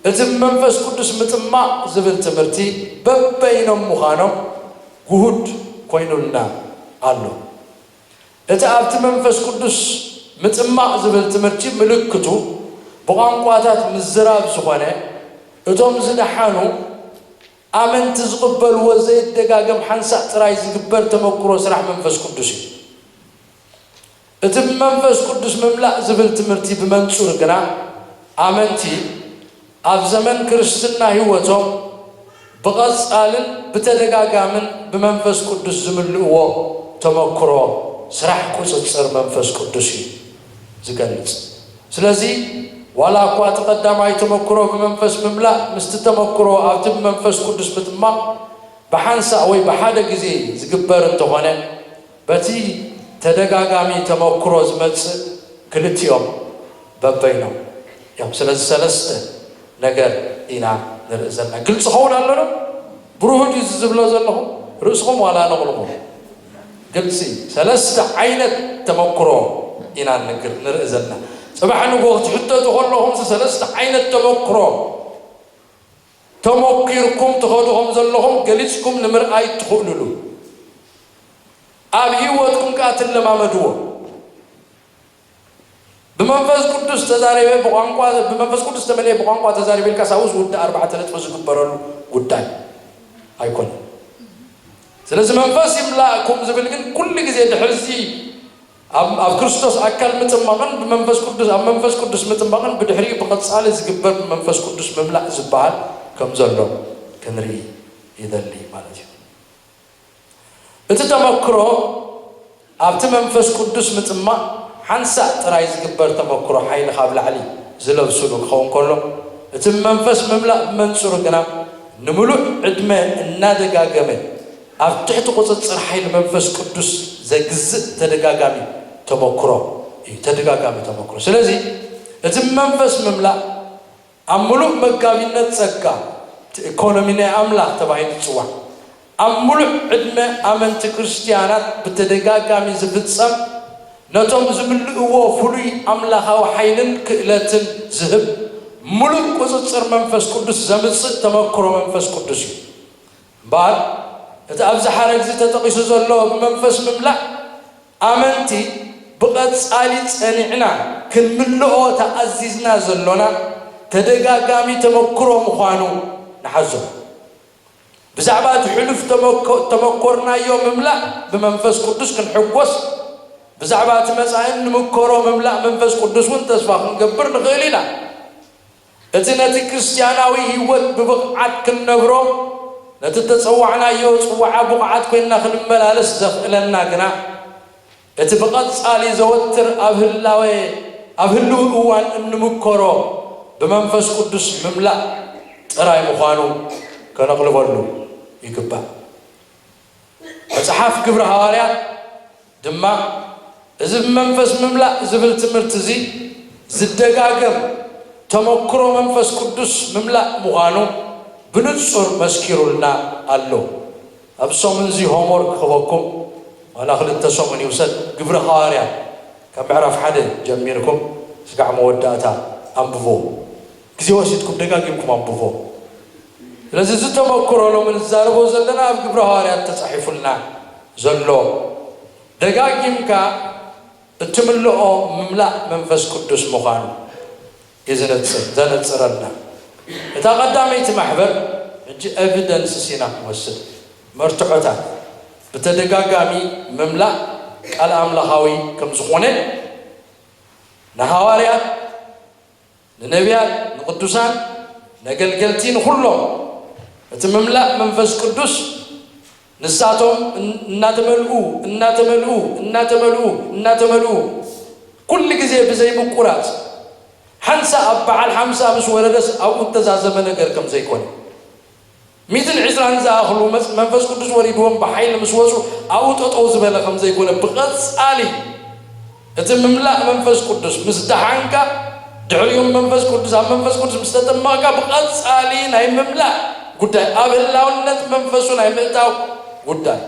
እቲ ብመንፈስ ቅዱስ ምጽማቕ ዝብል ትምህርቲ በበይኖም ምዃኖም ግሁድ ኮይኑልና ኣሎ። እቲ ኣብቲ መንፈስ ቅዱስ ምጽማቕ ዝብል ትምህርቲ ምልክቱ ብቋንቋታት ምዝራብ ዝኾነ፣ እቶም ዝደሓኑ ኣመንቲ ዝቕበልዎ ዘይደጋገም ሓንሳእ ጥራይ ዝግበር ተመክሮ ስራሕ መንፈስ ቅዱስ እዩ። እቲ ብመንፈስ ቅዱስ ምምላእ ዝብል ትምህርቲ ብመንጹር ግና ኣመንቲ ኣብ ዘመን ክርስትና ህይወቶም ብቐጻልን ብተደጋጋምን ብመንፈስ ቅዱስ ዝምልእዎ ተመክሮ ስራሕ ቁጽጽር መንፈስ ቅዱስ እዩ ዝገልጽ። ስለዚ ዋላ እኳ እቲ ቀዳማይ ተመክሮ ብመንፈስ ምምላእ ምስቲ ተመክሮ ኣብቲ ብመንፈስ ቅዱስ ምጥማቕ ብሓንሳእ ወይ ብሓደ ግዜ ዝግበር እንተኾነ፣ በቲ ተደጋጋሚ ተመክሮ ዝመጽእ ክልቲኦም በበይኖም እዮም። ስለዚ ሰለስተ ነገር ኢና ንርኢ ዘለና። ግልጺ ኸውን ኣሎ ዶ? ብሩህ ድዩ እዚ ዝብሎ ዘለኹ? ርእስኹም ዋላ ኣነቕንቑ። ግልጺ፣ ሰለስተ ዓይነት ተመክሮ ኢና ንግር-፣ ንርኢ ዘለና። ጽባሕ ንግሆ ክትሕተቱ ከለኹም፣ እዚ ሰለስተ ዓይነት ተመክሮ ተመኪርኩም ትኸዱ ከም ዘለኹም ገሊጽኩም ንምርኣይ ትኽእሉሉ። ኣብ ህይወትኩም ከኣ ትለማመድዎ። ብመንፈስ ቅዱስ ተዛሪበ ብቋንቋ፣ ብመንፈስ ቅዱስ ተመልኤ ብቋንቋ ተዛሪበ ኢልካ ሳውስ ውዲ ኣርባዕተ ነጥቢ ዝግበረሉ ጉዳይ ኣይኮነን። ስለዚ መንፈስ ይምላእኩም ዝብል ግን ኩሉ ግዜ ድሕርዚ ኣብ፣ ኣብ ክርስቶስ ኣካል ምጥማቕን ብመንፈስ ቅዱስ፣ ኣብ መንፈስ ቅዱስ ምጥማቕን ብድሕሪኡ ብቐጻሊ ዝግበር ብመንፈስ ቅዱስ ምምላእ ዝበሃል ከም ዘሎ ክንርኢ ይደሊ ማለት እዩ። እቲ ተመክሮ ኣብቲ መንፈስ ቅዱስ ምጥማቕ ሓንሳእ ጥራይ ዝግበር ተመክሮ ሓይሊ ካብ ላዕሊ ዝለብስሉ ክኸውን ከሎ፣ እቲ ብመንፈስ ምምላእ ብመንጽሩ ግና ንምሉእ ዕድመ እናደጋገመ ኣብ ትሕቲ ቁጽጽር ሓይሊ መንፈስ ቅዱስ ዘግዝእ ተደጋጋሚ ተመክሮ እዩ። ተደጋጋሚ ተመክሮ። ስለዚ እቲ ብመንፈስ ምምላእ ኣብ ምሉእ መጋቢነት ጸጋ፣ እቲ ኢኮኖሚ ናይ ኣምላኽ ተባሂሉ ዝጽዋዕ፣ ኣብ ምሉእ ዕድመ ኣመንቲ ክርስትያናት ብተደጋጋሚ ዝፍጸም፣ ነቶም ዝምልእዎ ፍሉይ ኣምላኻዊ ሓይልን ክእለትን ዝህብ፣ ምሉእ ቁጽጽር መንፈስ ቅዱስ ዘምጽእ ተመክሮ መንፈስ ቅዱስ እዩ። እምበኣር፣ እቲ ኣብዚ ሓረግ እዚ ተጠቒሱ ዘሎ ብመንፈስ ምምላእ፣ ኣመንቲ ብቐጻሊ ጸኒዕና ክንምልኦ ተኣዚዝና ዘሎና ተደጋጋሚ ተመክሮ ምዃኑ ንሓዞ። ብዛዕባ እቲ ሕሉፍ ተመኮ-፣ ተመኮርናዮ ምምላእ ብመንፈስ ቅዱስ ክንሕጎስ፣ ብዛዕባ እቲ መጻኢ እንምከሮ ምምላእ መንፈስ ቅዱስ እውን ተስፋ ክንገብር ንኽእል ኢና። እቲ ነቲ ክርስትያናዊ ህይወት ብብቕዓት ክንነብሮ፣ ነቲ እተጸዋዕናዮ ጽውዓ ብቑዓት ኮይንና ክንመላለስ ዘኽእለና ግና፣ እቲ ብቐጻሊ ዘወትር ኣብ ህላወ፣ ኣብ ህልው እዋን እንምከሮ ብመንፈስ ቅዱስ ምምላእ ጥራይ ምዃኑ ከነቕልበሉ ይግባእ። መጽሓፍ ግብሪ ሃዋርያት ድማ፣ እዚ ብመንፈስ ምምላእ ዝብል ትምህርቲ እዚ ዝደጋገም ተመክሮ መንፈስ ቅዱስ ምምላእ ምዃኑ ብንጹር መስኪሩልና ኣሎ። ኣብ ሰሙን እዚ ሆምወርክ ክህበኩም፣ ዋላ ክልተ ሰሙን ይውሰድ፣ ግብሪ ሃዋርያት ካብ ምዕራፍ ሓደ ጀሚርኩም ስጋዕ መወዳእታ ኣንብቦ። ግዜ ወሲድኩም ደጋጊምኩም ኣንብቦ። ስለዚ እዚ ተመክሮ ሎሚ ንዛረቦ ዘለና ኣብ ግብሪ ሃዋርያት ተጻሒፉልና ዘሎ፣ ደጋጊምካ እትምልኦ ምምላእ መንፈስ ቅዱስ ምዃኑ እዩ ዝነጽር-፣ ዘነጽረልና። እታ ቀዳመይቲ ማሕበር፣ ሕጂ ኤቪደንስስ ኢና ክንወስድ፣ መርትዖታት፣ ብተደጋጋሚ ምምላእ ቃል ኣምላኻዊ ከም ዝኾነ ንሃዋርያት፣ ንነቢያት፣ ንቅዱሳን፣ ነገልገልቲ፣ ንኹሎም እቲ ምምላእ መንፈስ ቅዱስ ንሳቶም እን-፣ እናተመልኡ እናተመልኡ እናተመልኡ እናተመልኡ ኩሉ ግዜ ብዘይ ምቁራጽ ሓንሳ ኣብ በዓል ሓምሳ ምስ ወረደስ ኣብኡ እተዛዘመ ነገር ከም ዘይኮነ፣ ሚእትን ዕስራን ዝኣኽሉ መጽ-፣ መንፈስ ቅዱስ ወሪድዎም ብሓይሊ ምስ ወጹ ኣብኡ ጠጠው ዝበለ ከም ዘይኮነ ብቐጻሊ እቲ ምምላእ መንፈስ ቅዱስ ምስ ደሓንካ፣ ድሕሪኡ መንፈስ ቅዱስ፣ ኣብ መንፈስ ቅዱስ ምስ ተጠመቕካ ብቐጻሊ ናይ ምምላእ ጉዳይ፣ ኣብ ህላውነት መንፈሱ ናይ ምእታው ጉዳይ።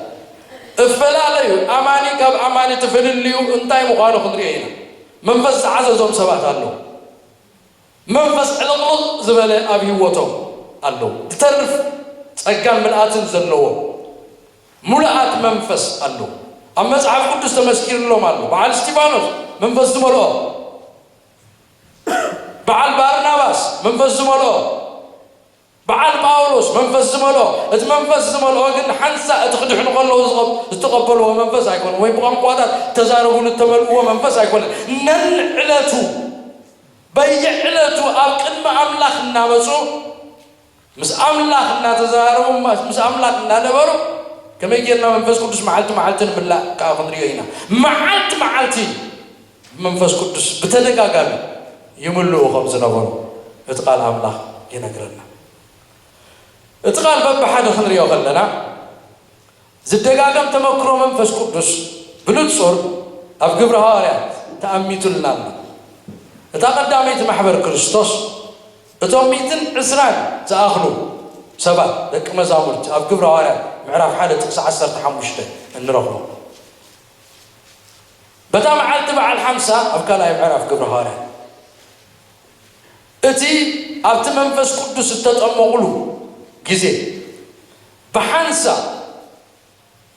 እፈላለዩ ኣማኒ ካብ ኣማኒ ትፍልልዩ እንታይ ምዃኑ ክንሪኦ ኢና። መንፈስ ዝዓዘዞም ሰባት ኣለዉ። መንፈስ ዕልቕልቕ ዝበለ ኣብ ህይወቶም ኣለዉ። ዝተርፍ ጸጋን ምልኣትን ዘለዎ ምሉኣት መንፈስ ኣለዉ። ኣብ መጽሓፍ ቅዱስ ተመስኪርሎም ኣሎ። በዓል እስጢፋኖስ መንፈስ ዝመልኦ፣ በዓል ባርናባስ መንፈስ ዝመልኦ፣ በዓል ጳውሎስ መንፈስ ዝመልኦ። እቲ መንፈስ ዝመልኦ ግን ሓንሳእ እቲ ክድሕኑ ከለዉ ዝቐ-፣ ዝተቐበልዎ መንፈስ ኣይኮነን፣ ወይ ብቋንቋታት ተዛረቡሉ እተመልእዎ መንፈስ ኣይኮነን። ነንዕለቱ በየዕለቱ ኣብ ቅድሚ ኣምላኽ እናመጹ ምስ ኣምላኽ እናተዘራረቡ፣ ምስ ኣምላኽ እናነበሩ፣ ከመይ ጌርና መንፈስ ቅዱስ መዓልቲ መዓልቲ ንምላእ ከኣ ክንሪኦ ኢና። መዓልቲ መዓልቲ ብመንፈስ ቅዱስ ብተደጋጋሚ ይምልኡ ከም ዝነበሩ እቲ ቃል ኣምላኽ ይነግረና። እቲ ቃል በብሓደ ክንሪኦ ከለና፣ ዝደጋገም ተመክሮ መንፈስ ቅዱስ ብንጹር ኣብ ግብረ ሃዋርያት ተኣሚቱልና ኣሎ። እታ ቀዳመይቲ ማሕበር ክርስቶስ፣ እቶም ሚእትን ዕስራን ዝኣኽሉ ሰባት ደቂ መዛሙርቲ ኣብ ግብረ ሃዋርያት ምዕራፍ ሓደ ጥቕሲ ዓሰርተ ሓሙሽተ እንረኽቦ። በታ መዓልቲ በዓል ሓምሳ ኣብ ካልኣይ ምዕራፍ ግብረ ሃዋርያት፣ እቲ ኣብቲ መንፈስ ቅዱስ እተጠመቑሉ ግዜ፣ ብሓንሳብ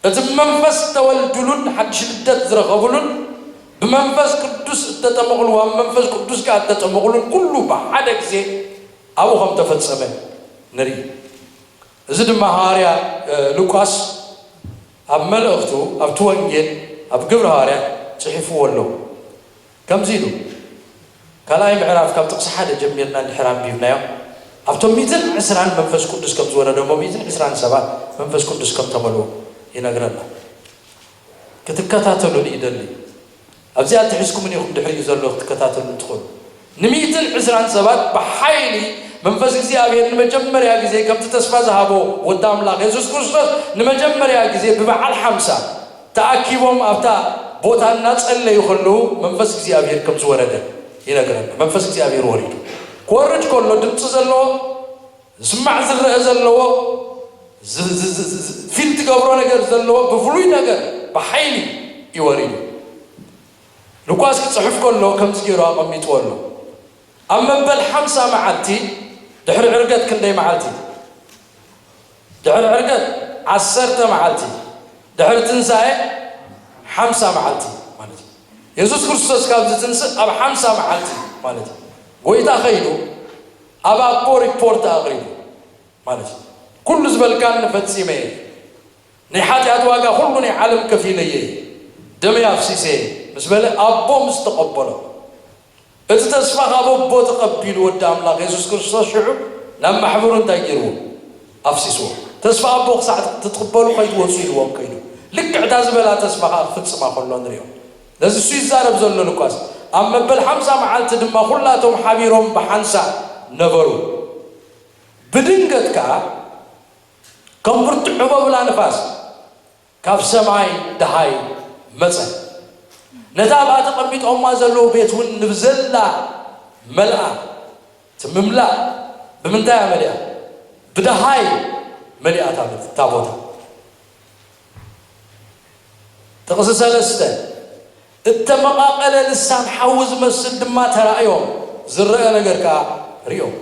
እቲ ብመንፈስ ዝተወልዱሉን ሓድሽ ልደት ዝረኸቡሉን ብመንፈስ ቅዱስ እተጠመቑሉ፣ ኣብ መንፈስ ቅዱስ ከኣ እተጠመቑሉን ኩሉ ብሓደ ግዜ ኣብኡ ከም ተፈጸመ ንርኢ። እዚ ድማ ሃዋርያ፣ እ፣ ሉቃስ ኣብ መልእኽቱ፣ ኣብቲ ወንጌል፣ ኣብ ግብሪ ሃዋርያት ጽሒፍዎ ኣሎ። ከምዚ ኢሉ፣ ካልኣይ ምዕራፍ ካብ ጥቕሲ ሓደ ጀሚርና እንድሕር ኣንቢብናዮ፣ ኣብቶም ሚእትን ዕስራን መንፈስ ቅዱስ ከም ዝወረደ፣ እሞ ሚእትን ዕስራን ሰባት መንፈስ ቅዱስ ከም ተመልኡ ይነግረና። ክትከታተሉን ይደሊ። ኣብዚኣ ኣትሒዝኩምን ኢኹም ድሕሪኡ ዘሎ ክትከታተሉ ትኽእሉ። ንሚእትን ዕስራን ሰባት ብሓይሊ መንፈስ እግዚኣብሔር ንመጀመርያ ግዜ፣ ከምቲ ተስፋ ዝሃቦ ወዲ ኣምላኽ የሱስ ክርስቶስ ንመጀመርያ ግዜ ብበዓል ሓምሳ ተኣኪቦም ኣብታ ቦታ እናጸለዩ ከለዉ፣ መንፈስ እግዚኣብሔር ከም ዝወረደ ይነግረና። መንፈስ እግዚኣብሔር ወሪዱ። ክወርድ ከሎ ድምጺ ዘለዎ፣ ዝስማዕ ዝረአ ዘለዎ፣ ዝ-፣ ዝ-፣ ዝ-፣ ዝ-፣ ፊል ትገብሮ ነገር ዘለዎ፣ ብፍሉይ ነገር ብሓይሊ እዩ ወሪዱ። ሉቃስ ክጽሕፍ ከሎ ከምዚ ገይሩ ኣቐሚጥዎ ኣሎ። ኣብ መበል ሓምሳ መዓልቲ ድሕሪ ዕርገት ክንደይ መዓልቲ? ድሕሪ ዕርገት ዓሰርተ መዓልቲ፣ ድሕሪ ትንሳኤ ሓምሳ መዓልቲ ማለት እዩ። የሱስ ክርስቶስ ካብ ዝትንስእ ኣብ ሓምሳ መዓልቲ ማለት እዩ። ጎይታ ኸይዱ ኣብ ኣቦ ሪፖርት ኣቕሪቡ ማለት እዩ። ኩሉ ዝበልካኒ ፈጺመ እየ፣ ናይ ሓጢኣት ዋጋ ኩሉ ናይ ዓለም ከፊለ እየ፣ ደመይ ኣፍሲሰ እየ ምስ በለ፣ ኣቦ ምስ ተቐበሎ፣ እቲ ተስፋ ካብ ኣቦ ተቐቢሉ ወዲ ኣምላኽ የሱስ ክርስቶስ ሽዑ ናብ ማሕበሩ እንታይ ገይርዎ? ኣፍሲስዎ። ተስፋ ኣቦ ክሳዕ ትቕበሉ ከይትወጹ ኢልዎም ከይዱ። ልክዕ እታ ዝበላ ተስፋ ከኣ ክፍጽማ ከሎ ንሪኦ። ነዚ እሱ ይዛረብ ዘሎ ሉቃስ። ኣብ መበል ሓምሳ መዓልቲ ድማ ኩላቶም ሓቢሮም ብሓንሳእ ነበሩ። ብድንገት ከኣ ከም ብርቱዕ ዕቦብላ ንፋስ ካብ ሰማይ ደሃይ መጸ። ነታ ኣብኣ ተቐሚጦማ ዘለዉ ቤት እውን ንብዘላ መልኣ። እቲ ምምላእ ብምንታይ እያ መሊኣ? ብደሃይ መሊኣ እታ ቤት፣ እታ ቦታ። ጥቕሲ ሰለስተ፣ እተመቓቐለ ልሳን ሓዊ ዝመስል ድማ ተራእዮም፣ ዝረአ ነገር ከኣ ርእዮም።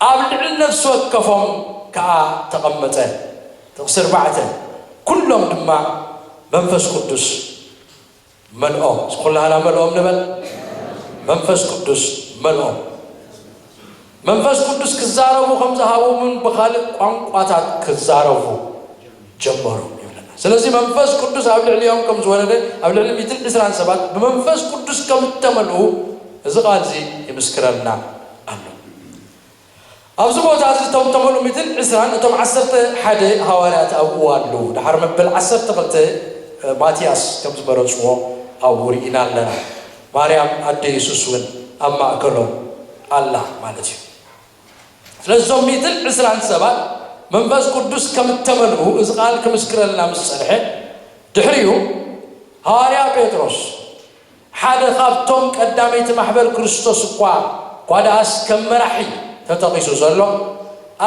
ኣብ ልዕሊ ነፍሲ ወከፎም ከኣ ተቐመጠ። ጥቕሲ ኣርባዕተ፣ ኩሎም ድማ መንፈስ ቅዱስ መልኦም። ኩላህና መልኦም ንበል። መንፈስ ቅዱስ መልኦም። መንፈስ ቅዱስ ክዛረቡ ከም ዝሃቦምን ብኻልእ ቋንቋታት ክዛረቡ ጀመሩ ይብለና። ስለዚ መንፈስ ቅዱስ ኣብ ልዕሊኦም ከም ዝወረደ፣ ኣብ ልዕሊ ሚእትን ዕስራን ሰባት ብመንፈስ ቅዱስ ከም እተመልኡ እዚ ቃል እዚ ይምስክረልና ኣሎ። ኣብዚ ቦታ እዚ እቶም ተመልኡ ሚእትን ዕስራን፣ እቶም ዓሰርተ ሓደ ሃዋርያት ኣብኡ ኣለዉ። ድሓር መበል ዓሰርተ ክልተ ማትያስ ከም ዝመረጽዎ ኣብኡ ርኢና ኣለና። ማርያም ኣደ የሱስ እውን ኣብ ማእከሎም ኣላ ማለት እዩ። ስለዚ እዞም ሚእትን ዕስራን ሰባት መንፈስ ቅዱስ ከም እተመልኡ እዚ ቃል ክምስክረልና ምስ ጸንሐ፣ ድሕሪኡ ሃዋርያ ጴጥሮስ፣ ሓደ ካብቶም ቀዳመይቲ ማሕበር ክርስቶስ እኳ፣ እኳ ደኣስ ከም መራሒ ተጠቒሱ ዘሎ፣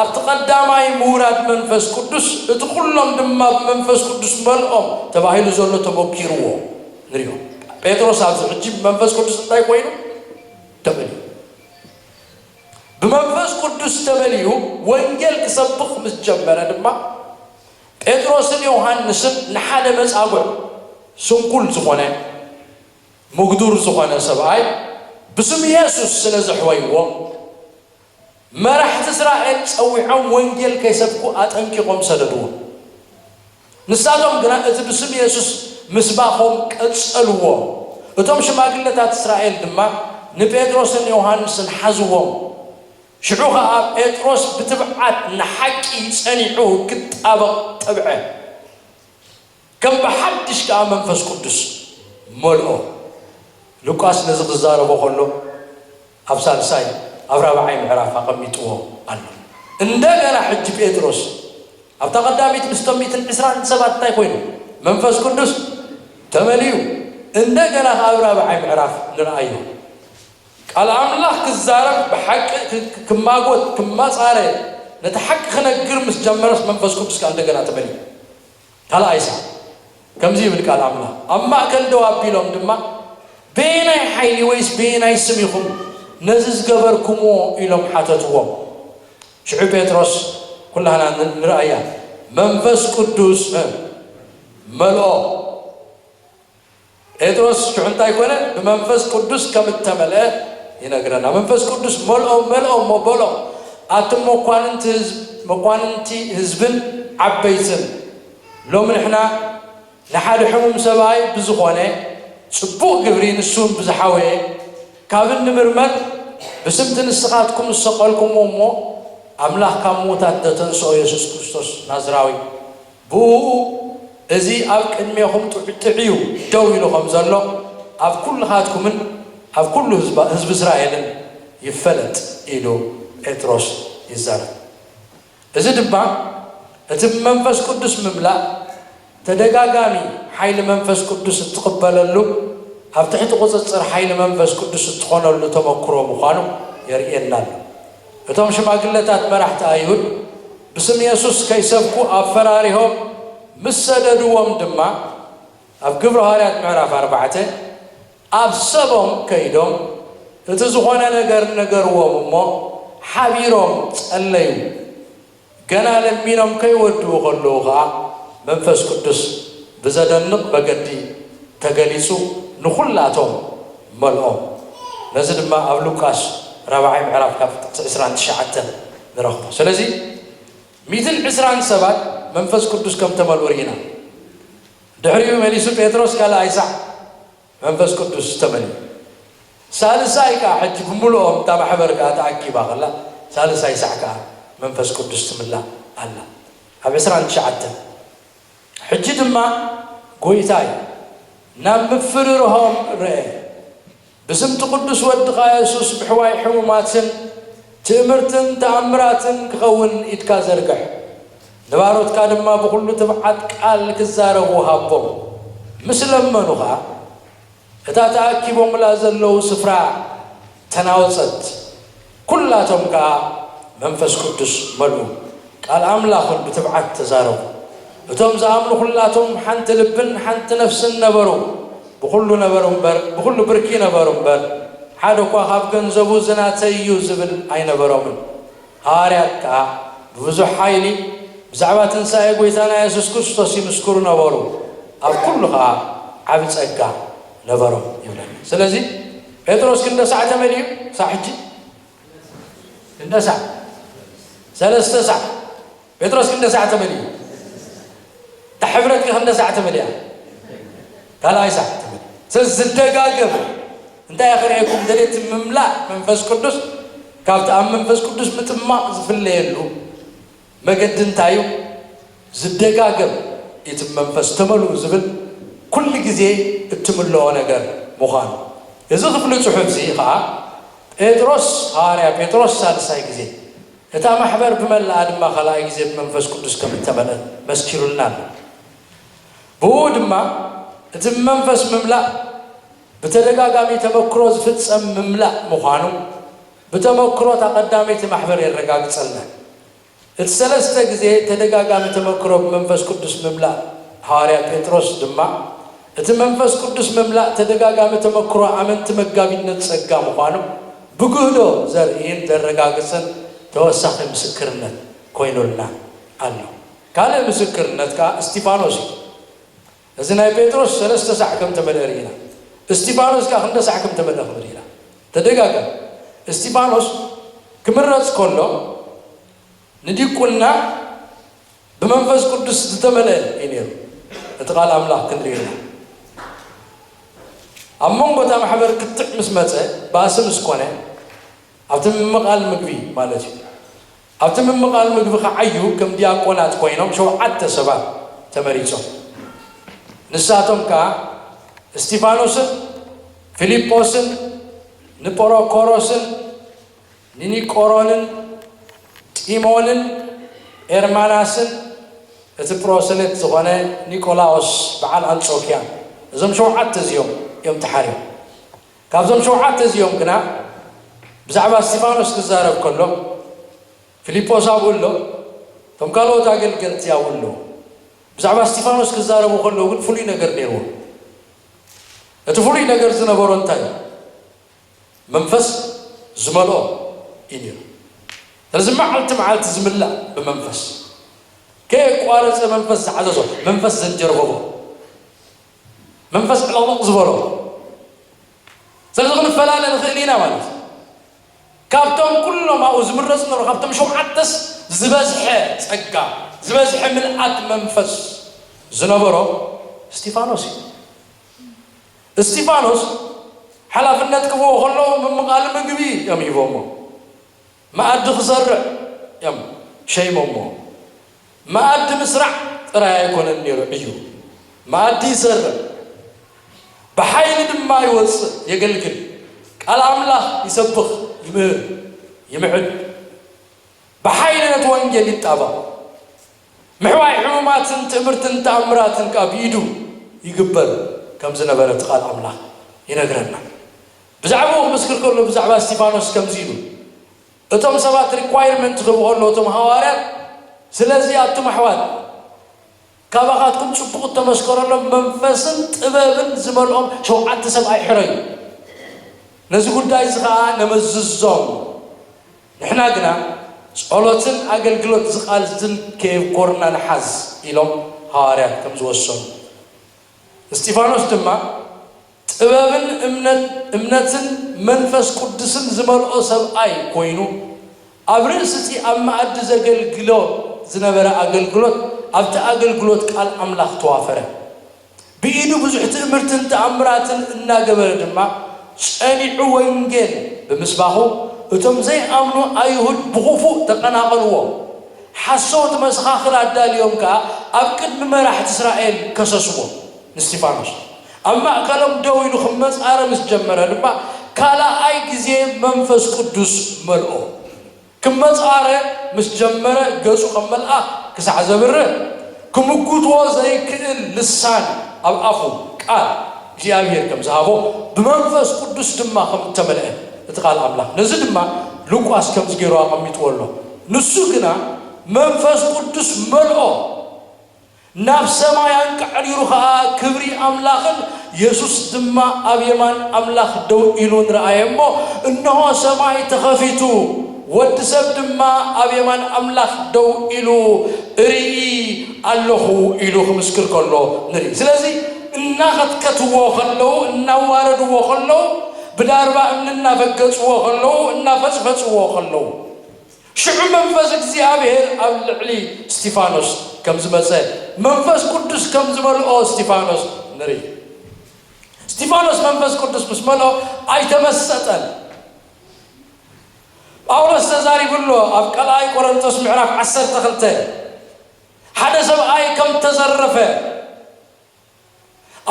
ኣብቲ ቀዳማይ ምውራድ መንፈስ ቅዱስ፣ እቲ ኩሎም ድማ ብመንፈስ ቅዱስ መልኦም ተባሂሉ ዘሎ ተመኪርዎ ንሪኦ። ጴጥሮስ ኣብዚ ሕጂ ብመንፈስ ቅዱስ እንታይ ኮይኑ? ተመልዩ። ብመንፈስ ቅዱስ ተመልዩ ወንጌል ክሰብኽ ምስ ጀመረ ድማ፣ ጴጥሮስን ዮሃንስን ንሓደ መጻጉዕ ስንኩል ዝኾነ፣ ምጉዱር ዝኾነ ሰብኣይ ብስም የሱስ ስለ ዘሕወይዎ፣ መራሕቲ እስራኤል ጸዊዖም ወንጌል ከይሰብኩ ኣጠንቂቖም ሰደድዎ። ንሳቶም ግና እቲ ብስም የሱስ ምስባኾም ቀጸልዎ። እቶም ሽማግለታት እስራኤል ድማ ንጴጥሮስን ዮሃንስን ሓዝዎም። ሽዑ ኸኣ ጴጥሮስ ብትብዓት ንሓቂ ጸኒዑ ክጣበቕ ጠብዐ። ከም ብሓድሽ ከኣ መንፈስ ቅዱስ መልኦ። ሉቃስ ነዚ ክዛረቦ ከሎ ኣብ ሳልሳይ፣ ኣብ ራብዓይ ምዕራፍ ኣቐሚጥዎ ኣሎ። እንደገና ሕጂ ጴጥሮስ ኣብታ ቀዳሚት ምስቶም ሚእትን ዕስራን ሰባት እንታይ ኮይኑ? መንፈስ ቅዱስ ተመልዩ። እንደገና ከኣ ኣብ ራብዓይ ምዕራፍ ንርኣዮ። ቃል ኣምላኽ ክዛረብ፣ ብሓቂ ክ-፣ ክ-፣ ክማጎት፣ ክማጻረ፣ ነቲ ሓቂ ክነግር ምስ ጀመረስ መንፈስ ቅዱስ ከኣ እንደገና ተመልዩ። ካልኣይ ሳዕ ከምዚ ይብል ቃል ኣምላኽ፣ ኣብ ማእከል ደው ኣቢሎም ድማ፣ "በየናይ ሓይሊ ወይስ በየናይ ስም ኢኹም ነዚ ዝገበርኩምዎ?" ኢሎም ሓተትዎም። ሽዑ ጴጥሮስ፣ ኩላህና ን-፣ ንርኣያ፣ መንፈስ ቅዱስ፣ እ፣ መልኦ። ጴጥሮስ ሽዑ እንታይ ኮነ? ብመንፈስ ቅዱስ ከም እተመልአ ይነግረና። መንፈስ ቅዱስ መልኦ፣ መልኦ እሞ በሎ፣ "ኣቱም መኳንንቲ ህዝብ-፣ መኳንንቲ ህዝብን ዓበይትን፣ ሎሚ ንሕና ንሓደ ሕሙም ሰብኣይ ብዝኾነ ጽቡቕ ግብሪ፣ ንሱ እውን ብዝሓወየ፣ ካብ እንምርመር፣ ብስምቲ ንስኻትኩም ዝሰቐልኩምዎ እሞ ኣምላኽ ካብ ምዉታት ዘተንስኦ የሱስ ክርስቶስ ናዝራዊ፣ ብእኡ እዚ ኣብ ቅድሜኹም ጥዕ-፣ ጥዕዩ ደው ኢሉ ከም ዘሎ ኣብ ኩልኻትኩምን ኣብ ኩሉ ህዝባ-፣ ህዝቢ እስራኤልን ይፈለጥ" ኢሉ ጴጥሮስ ይዛረብ። እዚ ድማ እቲ ብመንፈስ ቅዱስ ምምላእ ተደጋጋሚ ሓይሊ መንፈስ ቅዱስ እትቕበለሉ፣ ኣብ ትሕቲ ቁጽጽር ሓይሊ መንፈስ ቅዱስ እትኾነሉ ተመክሮ ምዃኑ የርእየና ኣሎ። እቶም ሽማግለታት መራሕቲ ኣይሁድ ብስም የሱስ ከይሰብኩ ኣፈራሪሆም ምስ ሰደድዎም ድማ፣ ኣብ ግብሪ ሃዋርያት ምዕራፍ ኣርባዕተ፣ ኣብ ሰቦም ከይዶም እቲ ዝኾነ ነገር ነገርዎም እሞ፣ ሓቢሮም ጸለዩ። ገና ለሚኖም ከይወድኡ ከለዉ ኸኣ፣ መንፈስ ቅዱስ ብዘደንቕ መገዲ ተገሊጹ፣ ንኹላቶም መልኦም። ነዚ ድማ ኣብ ሉቃስ ራብዓይ ምዕራፍ ካብ ጥቕሲ ዕስራን ትሽዓተን ንረኽቦ። ስለዚ፣ ሚእትን ዕስራን ሰባት መንፈስ ቅዱስ ከም ተመልኡ ርኢና። ድሕሪኡ መሊሱ ጴጥሮስ ካልኣይ ሳዕ መንፈስ ቅዱስ ተመልኡ። ሳልሳይ ከኣ፣ ሕጂ ብምልኦም እታ ማሕበር ከኣ ተኣኪባ ከላ፣ ሳልሳይ ሳዕ ከኣ መንፈስ ቅዱስ ትምላእ ኣላ። ኣብ ዕስራን ትሽዓተን፣ ሕጂ ድማ፣ "ጎይታይ፣ ናብ ምፍርርሆም ርአ፣ ብስምቲ ቅዱስ ወድኻ የሱስ ብሕዋይ ሕሙማትን ትእምርትን ተኣምራትን ክኸውን ኢድካ ዘርግሕ፣ ንባሮትካ ድማ ብኹሉ ትብዓት ቃል ክዛረቡ ሃቦም" ምስ ለመኑኻ፣ እታ ተኣኪቦምላ ዘለዉ ስፍራ ተናወጸት። ኩላቶም ከኣ መንፈስ ቅዱስ መልኡ፣ ቃል ኣምላኽ እውን ብትብዓት ተዛረቡ። እቶም ዝኣምኑ ኩላቶም ሓንቲ ልብን ሓንቲ ነፍስን ነበሩ። ብኹሉ ነበሩ እምበር፣ ብኹሉ ብርኪ ነበሩ እምበር፣ ሓደ እኳ ካብ ገንዘቡ "እዚ ናተይ እዩ" ዝብል ኣይነበሮምን። ሃዋርያት ከኣ ብብዙሕ ሓይሊ ብዛዕባ ትንሳኤ ጐይታና የሱስ ክርስቶስ ይምስክሩ ነበሩ። ኣብ ኩሉ ኸኣ ዓቢ ጸጋ ነበሮም ይብለና። ስለዚ ጴጥሮስ ክንደ ሳዕ ተመሊኡ? ክሳዕ ሕጂ? ክንደሳዕ? ሰለስተ ሳዕ። ጴጥሮስ ክንደሳዕ ተመልዩ? እታ ሕብረት ከ ክንደሳዕ ተመልያ? ካልኣይ ሳዕ ተመልያ። ስለዚ ዝደጋገም እንታይ ከርእየኩም ደልየ፣ እቲ ምምላእ መንፈስ ቅዱስ ካብቲ ኣብ መንፈስ ቅዱስ ምጥማቕ ዝፍለየሉ መገዲ እንታይ እዩ? ዝደጋገም፣ እቲ መንፈስ ተመልኡ ዝብል ኩሉ ግዜ እትምልኦ ነገር ምዃኑ። እዚ ክፍሊ ጽሑፍ እዚ ኸኣ ጴጥሮስ፣ ሃዋርያ ጴጥሮስ ሳልሳይ ግዜ፣ እታ ማሕበር ብመላኣ ድማ ካልኣይ ግዜ ብመንፈስ ቅዱስ ከም እተመልአ መስኪሩልና ኣሎ። ብኡ ድማ እቲ ብመንፈስ ምምላእ ብተደጋጋሚ ተመክሮ ዝፍጸም ምምላእ ምዃኑ ብተመክሮ እታ ቀዳመይቲ ማሕበር የረጋግጸልና። እቲ ሰለስተ ግዜ ተደጋጋሚ ተመክሮ ብመንፈስ ቅዱስ ምምላእ ሃዋርያ ጴጥሮስ ድማ፣ እቲ መንፈስ ቅዱስ ምምላእ ተደጋጋሚ ተመክሮ ኣመንቲ መጋቢነት ጸጋ ምዃኑ ብግህዶ ዘርእይን ዘረጋግጽን ተወሳኺ ምስክርነት ኮይኑልና ኣሎ። ካልእ ምስክርነት ከኣ እስጢፋኖስ እዩ። እዚ ናይ ጴጥሮስ ሰለስተ ሳዕ ከም ተመልአ ርኢና፣ እስጢፋኖስ ከኣ ክንደ ሳዕ ከም ተመልአ ክንርኢ ኢና። ተደጋጋሚ። እስጢፋኖስ ክምረጽ ከሎ ንዲቁና ብመንፈስ ቅዱስ ዝተመልአ እዩ ነይሩ። እቲ ቃል ኣምላኽ ክንርኢ ኢና። ኣብ መንጎ እታ ማሕበር ክትዕ ምስ መጸ፣ ባእሲ ምስ ኮነ፣ ኣብቲ ምምቓል ምግቢ ማለት እዩ። ኣብቲ ምምቓል ምግቢ ክዓዩ ከም ዲያቆናት ኮይኖም ሸውዓተ ሰባት ተመሪጾም። ንሳቶም ከኣ እስጢፋኖስን ፊልጶስን ንጳሮኮሮስን ንኒቆሮንን ጢሞንን ኤርማናስን እቲ ፕሮሰሌት ዝኾነ ኒቆላዎስ በዓል ኣንጾኪያ፣ እዞም ሸውዓተ እዚኦም እዮም ተሓርዮም። ካብዞም ሸውዓተ እዚኦም ግና ብዛዕባ እስጢፋኖስ ክዛረብ ከሎ ፊልጶስ ኣብኡ ኣሎ፣ እቶም ካልኦት ኣገልገልቲ ኣብኡ ኣለዉ። ብዛዕባ እስጢፋኖስ ክዛረቡ ከለዉ ግን ፍሉይ ነገር ነይርዎም። እቲ ፍሉይ ነገር ዝነበሮ እንታይ እዩ? መንፈስ ዝመልኦ እዩ ነይሩ። ስለዚ መዓልቲ መዓልቲ ዝምላእ ብመንፈስ፣ ከየቋረጸ መንፈስ ዝዓዘዞ፣ መንፈስ ዘንጀርበቦ፣ መንፈስ ዕለቕለቕ ዝበሎ። ስለዚ ክንፈላለ ንኽእል ኢና ማለት እዩ። ካብቶም ኩሎም ኣብኡ ዝምረጹ ነበሩ፣ ካብቶም ሸውዓተስ ዝበዝሐ ጸጋ፣ ዝበዝሐ ምልኣት መንፈስ ዝነበሮ እስጢፋኖስ እዩ። እስጢፋኖስ ሓላፍነት ክህብዎ ከለዉ ምምቓል ምግቢ እዮም ሂቦሞ። መኣዲ ክሰርዕ እዮም ሸይሞሞ። መኣዲ ምስራዕ ጥራይ ኣይኮነን ነይሩ ዕዩ። መኣዲ ይሰርዕ፣ ብሓይሊ ድማ ይወጽእ፣ የገልግል። ቃል ኣምላኽ ይሰብኽ፣ ይምህር፣ ይምዕድ። ብሓይሊ ነቲ ወንጌል ይጣበቕ። ምሕዋይ ሕሙማትን ትእምርትን ተኣምራትን ከኣ ብኢዱ ይግበር ከም ዝነበረ እቲ ቃል ኣምላኽ ይነግረና። ብዛዕባኡ ክምስክር ከሎ ብዛዕባ እስጢፋኖስ ከምዚ ኢሉ፣ እቶም ሰባት ሪኳይርመንት ክህቡ ከለዉ እቶም ሃዋርያት፣ ስለዚ ኣቱም ኣሕዋት ካባኻትኩም ጽቡቕ እተመስከረሎም መንፈስን ጥበብን ዝመልኦም ሸውዓተ ሰብኣይ ሕረዩ። ነዚ ጉዳይ እዚ ኸኣ ነመዝዞም። ንሕና ግና ጸሎትን ኣገልግሎት ዝቓልዝን ከየብኮርና ንሓዝ ኢሎም ሃዋርያት ከም ዝወሰኑ። እስጢፋኖስ ድማ ጥበብን እምነት-፣ እምነትን መንፈስ ቅዱስን ዝመልኦ ሰብኣይ ኮይኑ፣ ኣብ ርእሲ እቲ ኣብ መኣዲ ዘገልግሎ ዝነበረ ኣገልግሎት፣ ኣብቲ ኣገልግሎት ቃል ኣምላኽ ተዋፈረ። ብኢዱ ብዙሕ ትእምርትን ተኣምራትን እናገበረ ድማ፣ ጸኒዑ ወንጌል ብምስባኹ፣ እቶም ዘይኣምኑ ኣይሁድ ብኽፉእ ተቐናቐንዎ። ሓሰውቲ መሰኻኽር ኣዳልዮም ከኣ ኣብ ቅድሚ መራሕቲ እስራኤል ከሰስዎ። ንእስጢፋኖስ ኣብ ማእከሎም ደው ኢሉ ክመጻረ ምስ ጀመረ ድማ፣ ካልኣይ ግዜ መንፈስ ቅዱስ መልኦ። ክመጻረ ምስ ጀመረ፣ ገጹ ከም መልኣኽ ክሳዕ ዘብርህ፣ ክምጉትዎ ዘይክእል ልሳን ኣብ ኣፉ፣ ቃል እግዚኣብሔር ከም ዝሃቦ፣ ብመንፈስ ቅዱስ ድማ ከም እተመልአ እቲ ቃል ኣምላኽ። ነዚ ድማ ሉቃስ ከምዚ ገይሩ ኣቐሚጥዎ ኣሎ። ንሱ ግና መንፈስ ቅዱስ መልኦ፣ ናብ ሰማይ ኣንቃዕሪሩ ኸኣ ክብሪ ኣምላኽን የሱስ ድማ ኣብ የማን ኣምላኽ ደው ኢሉ ንረኣየ እሞ፣ እንሆ ሰማይ ተኸፊቱ፣ ወዲ ሰብ ድማ ኣብ የማን ኣምላኽ ደው ኢሉ እርኢ ኣለኹ ኢሉ ክምስክር ከሎ ንርኢ። ስለዚ እናኸትከትዎ ከለዉ፣ እናዋረድዎ ከለዉ፣ ብዳርባ እምኒ እናፈገጽዎ ከለዉ፣ እናፈጽፈጽዎ ከለዉ፣ ሽዑ መንፈስ እግዚኣብሔር ኣብ ልዕሊ እስጢፋኖስ ከም ዝመጸ፣ መንፈስ ቅዱስ ከም ዝመልኦ እስጢፋኖስ ንርኢ። እስጢፋኖስ መንፈስ ቅዱስ ምስ መልኦ ኣይተመሰጠን። ጳውሎስ ተዛሪቡ ኣሎ ኣብ ካልኣይ ቆሮንቶስ ምዕራፍ ዓሰርተ ክልተ፣ ሓደ ሰብኣይ ከም ተዘረፈ፣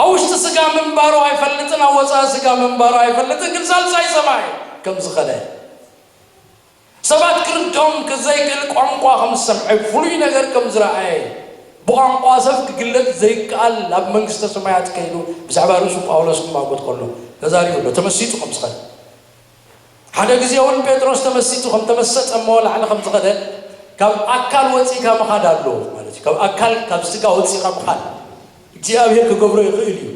ኣብ ውሽጢ ስጋ ምንባሩ ኣይፈልጥን፣ ኣብ ወፃኢ ስጋ ምንባሩ ኣይፈልጥን፣ ግን ሳልሳይ ሰማይ ከም ዝኸደ፣ ሰባት ክርድኦም ዘይክእል ቋንቋ ከም ዝሰምዐ፣ ፍሉይ ነገር ከም ዝረኣየ፣ ብቋንቋ ሰብ ክግለጽ ዘይከኣል ኣብ መንግስተ ሰማያት ከይዱ ብዛዕባ ርእሱ ጳውሎስ ክማጎት ከሎ ተዛሪቡ ኣሎ። ተመሲጡ ከም ዝኸደ፣ ሓደ ግዜ እውን ጴጥሮስ ተመሲጡ ከም ተመሰጠ እሞ ላዕሊ ከም ዝኸደ፣ ካብ ኣካል ወፂእካ ምኻድ ኣሎ ማለት እዩ። ካብ ኣካል፣ ካብ ስጋ ወፂእካ ምኻድ እግዚኣብሔር ክገብሮ ይኽእል እዩ።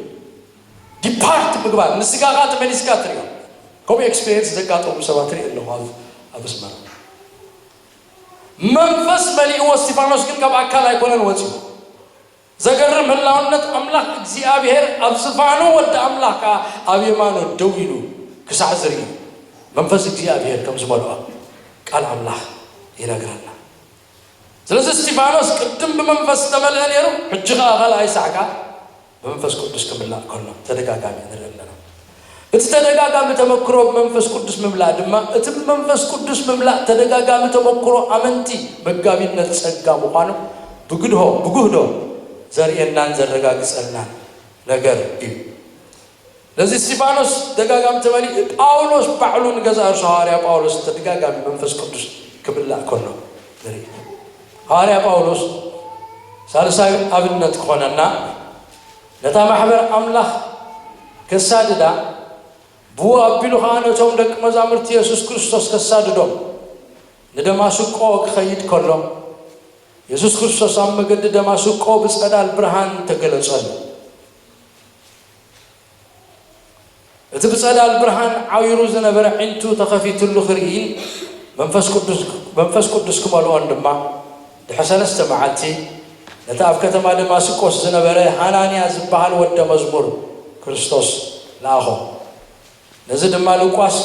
ዲፓርት ምግባር፣ ንስጋኻ ተመሊስካ ትሪኦ። ከምኡ ኤክስፔሪንስ ዘጋጠሙ ሰባት ርኢ ኣለኹ ኣብ፣ ኣብ ኣስመራ። መንፈስ መሊእዎ እስጢፋኖስ ግን ካብ ኣካል ኣይኮነን ወፂኡ። ዘገርም ህላውነት ኣምላኽ እግዚኣብሔር ኣብ ዝፋኑ ወዲ ኣምላኽ ከኣ ኣብ የማኑ ደው ኢሉ ክሳዕ ዝርኢ መንፈስ እግዚኣብሔር ከም ዝመልኦ ቃል ኣምላኽ ይነግረና። ስለዚ እስጢፋኖስ ቅድም ብመንፈስ ዝተመልአ ነይሩ፣ ሕጂ ኸኣ ካልኣይ ሳዕ ከኣ ብመንፈስ ቅዱስ ክምላእ ከሎ ተደጋጋሚ ንርኢ ኣለና። እቲ ተደጋጋሚ ተመክሮ ብመንፈስ ቅዱስ ምምላእ ድማ፣ እቲ ብመንፈስ ቅዱስ ምምላእ ተደጋጋሚ ተመክሮ ኣመንቲ መጋቢነት ጸጋ ምዃኑ ብግድሆ፣ ብጉህዶ ዘርእየናን ዘረጋግጸልናን ነገር እዩ። ነዚ እስጢፋኖስ ደጋጋሚ ተመሊኡ፣ ጳውሎስ ባዕሉ ንገዛ ርእሱ ሃዋርያ ጳውሎስ ተደጋጋሚ መንፈስ ቅዱስ ክምላእ ከሎ ንርኢ። ሃዋርያ ጳውሎስ ሳልሳይ ኣብነት ክኾነና፣ ነታ ማሕበር ኣምላኽ ከሳድዳ፣ ብኡ ኣቢሉ ኸኣ ነቶም ደቂ መዛሙርቲ የሱስ ክርስቶስ ከሳድዶም ንደማስቆ ክኸይድ ከሎ፣ የሱስ ክርስቶስ ኣብ መገዲ ደማስቆ ብጸዳል ብርሃን ተገለጸሉ። እቲ ብጸዳል ብርሃን ዓዊሩ ዝነበረ ዒንቱ ተኸፊትሉ ክርእይን መንፈስ ቅዱስ፣ መንፈስ ቅዱስ ክመልኦን ድማ፣ ድሕሪ ሰለስተ መዓልቲ ነቲ ኣብ ከተማ ደማስቆስ ዝነበረ ሃናንያ ዝበሃል ወደ መዝሙር ክርስቶስ ለኣኾ። ነዚ ድማ ሉቃስ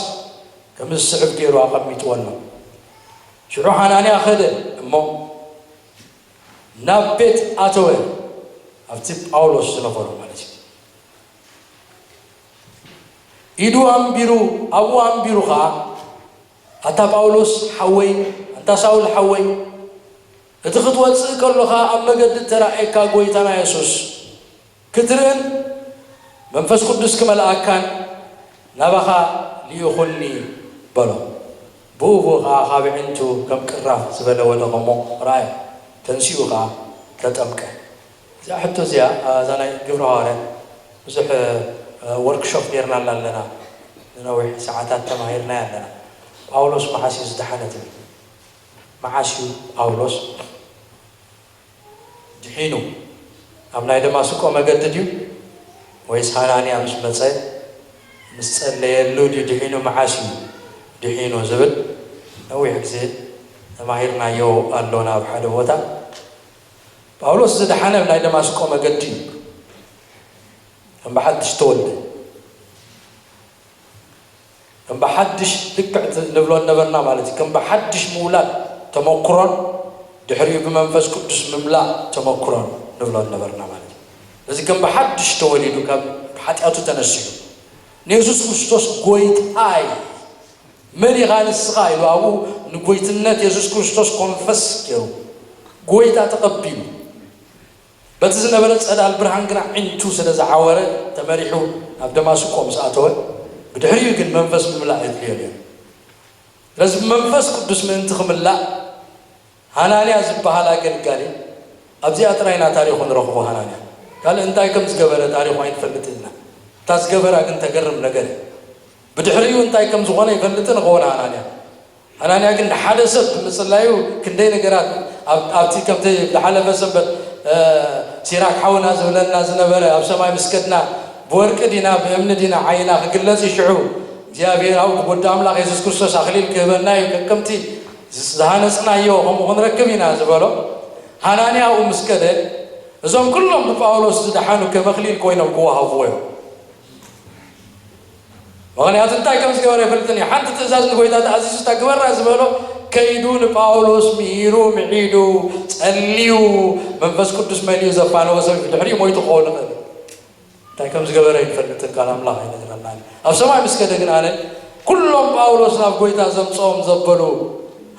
ከምዚ ዝስዕብ ገይሩ ኣቐሚጥዎ ኣሎ። ሽዑ ሃናንያ ኸደ እሞ ናብ ቤት ኣተወ፣ ኣብቲ ጳውሎስ ዝነበሮ ማለት እዩ። ኢዱ ኣንቢሩ፣ ኣብኡ ኣንቢሩ ኸኣ፣ ኣታ ጳውሎስ ሓወይ፣ ኣንታ ሳውል ሓወይ፣ እቲ ክትወጽእ ከሎኻ ኣብ መገዲ እተራእየካ ጐይታና የሱስ ክትርእን መንፈስ ቅዱስ ክመልኣካን ናባኻ ልኢኹኒ በሎ። ብኡ ብኡ ኸዓ ካብ ኣዒንቱ ከም ቅራፍ ዝበለ ወደቐ እሞ ረኣየ። ተንሲኡ ኸዓ ተጠምቀ። እዚኣ ሕቶ እዚኣ፣ እዛ ናይ ግብረ ሃዋርያት ብዙሕ፣ እ፣ ወርክሾፕ ጌርናላ ኣለና። ንነዊሕ ሰዓታት ተማሂርናያ ኣለና። ጳውሎስ መዓስ እዩ ዝደሓነ ትብል? መዓስ እዩ ጳውሎስ ድሒኑ? ኣብ ናይ ደማስቆ መገዲ ድዩ? ወይስ ሃናንያ ምስ መጸ፣ ምስ ጸለየሉ ድዩ ድሒኑ? መዓስ እዩ ድሒኑ ዝብል ነዊሕ ግዜ ተማሂርናዮ ኣሎና ኣብ ሓደ ቦታ። ጳውሎስ ዝደሓነ ኣብ ናይ ደማስቆ መገዲ እዩ። ከም ብሓድሽ ተወልደ። ከም ብሓድሽ ልክዕ እቲ ንብሎ ነበርና ማለት እዩ። ከም ብሓድሽ ምውላድ ተመኩሮን ድሕሪኡ ብመንፈስ ቅዱስ ምምላእ ተመኩሮን ንብሎ ነበርና ማለት እዩ። ስለዚ ከም ብሓድሽ ተወሊዱ ካብ ሓጢኣቱ ተነሲሑ ንየሱስ ክርስቶስ ጎይታይ መን ኢኻ ንስኻ ኢሉ ኣብኡ ንጎይትነት የሱስ ክርስቶስ ኮንፈስ ገይሩ ጎይታ ተቐቢሉ በቲ ዝነበረ ጸዳል ብርሃን ግና ዒንቱ ስለ ዝዓወረ ተመሪሑ ናብ ደማስቆ ምስ ኣተወ ብድሕሪኡ ግን መንፈስ ምምላእ የድልዮ ነይሩ። ስለዚ ብመንፈስ ቅዱስ ምእንቲ ክምላእ ሃናንያ ዝበሃል ኣገልጋሊ ኣብዚኣ ጥራይ ኢና ታሪኹ ንረኽቦ። ሃናንያ ካልእ እንታይ ከም ዝገበረ ታሪኹ ኣይንፈልጥን ኢና። እታ ዝገበራ ግን ተገርም ነገር እያ። ብድሕሪኡ እንታይ ከም ዝኾነ ይፈልጥን ይኸውን ሃናንያ። ሃናንያ ግን ንሓደ ሰብ ብምጽላዩ ክንደይ ነገራት ኣብ-፣ ኣብቲ ከምቲ ዝሓለፈ ሰንበት፣ እ፣ ሲራክ ሓውና ዝብለና ዝነበረ ኣብ ሰማይ ምስ ከድና ብወርቂ ዲና ብእምኒ ዲና ዓይና ክግለጽ እዩ። ሽዑ እግዚኣብሔር ኣብኡ ብወዲ ኣምላኽ የሱስ ክርስቶስ ኣኽሊል ክህበና እዩ። ከከምቲ ዝሃነጽናዮ ከምኡ ክንረክብ ኢና ዝበሎ ሃናንያ ኣብኡ ምስ ከደ እዞም ኩሎም ብጳውሎስ ዝደሓኑ ከም ኣኽሊል ኮይኖም ክወሃብዎ እዮም። ምኽንያቱ እንታይ ከም ዝገበረ ኣይፈልጥን እዩ። ሓንቲ ትእዛዝ ንጎይታ ተኣዚዙ፣ እታ ግበራ ዝበሎ ከይዱ ንጳውሎስ ምሂሩ፣ ምዒዱ፣ ጸልዩ፣ መንፈስ ቅዱስ መሊኡ ዘፋነወ ሰብ እዩ። ድሕሪኡ ሞይቱ ክኸውን ይኽእል እዩ። እንታይ ከም ዝገበረ ኣይንፈልጥን፣ ቃል ኣምላኽ ኣይነግረናን እዩ። ኣብ ሰማይ ምስ ከደ ግን ኣነ፣ ኩሎም ጳውሎስ ናብ ጎይታ ዘምጽኦም ዘበሉ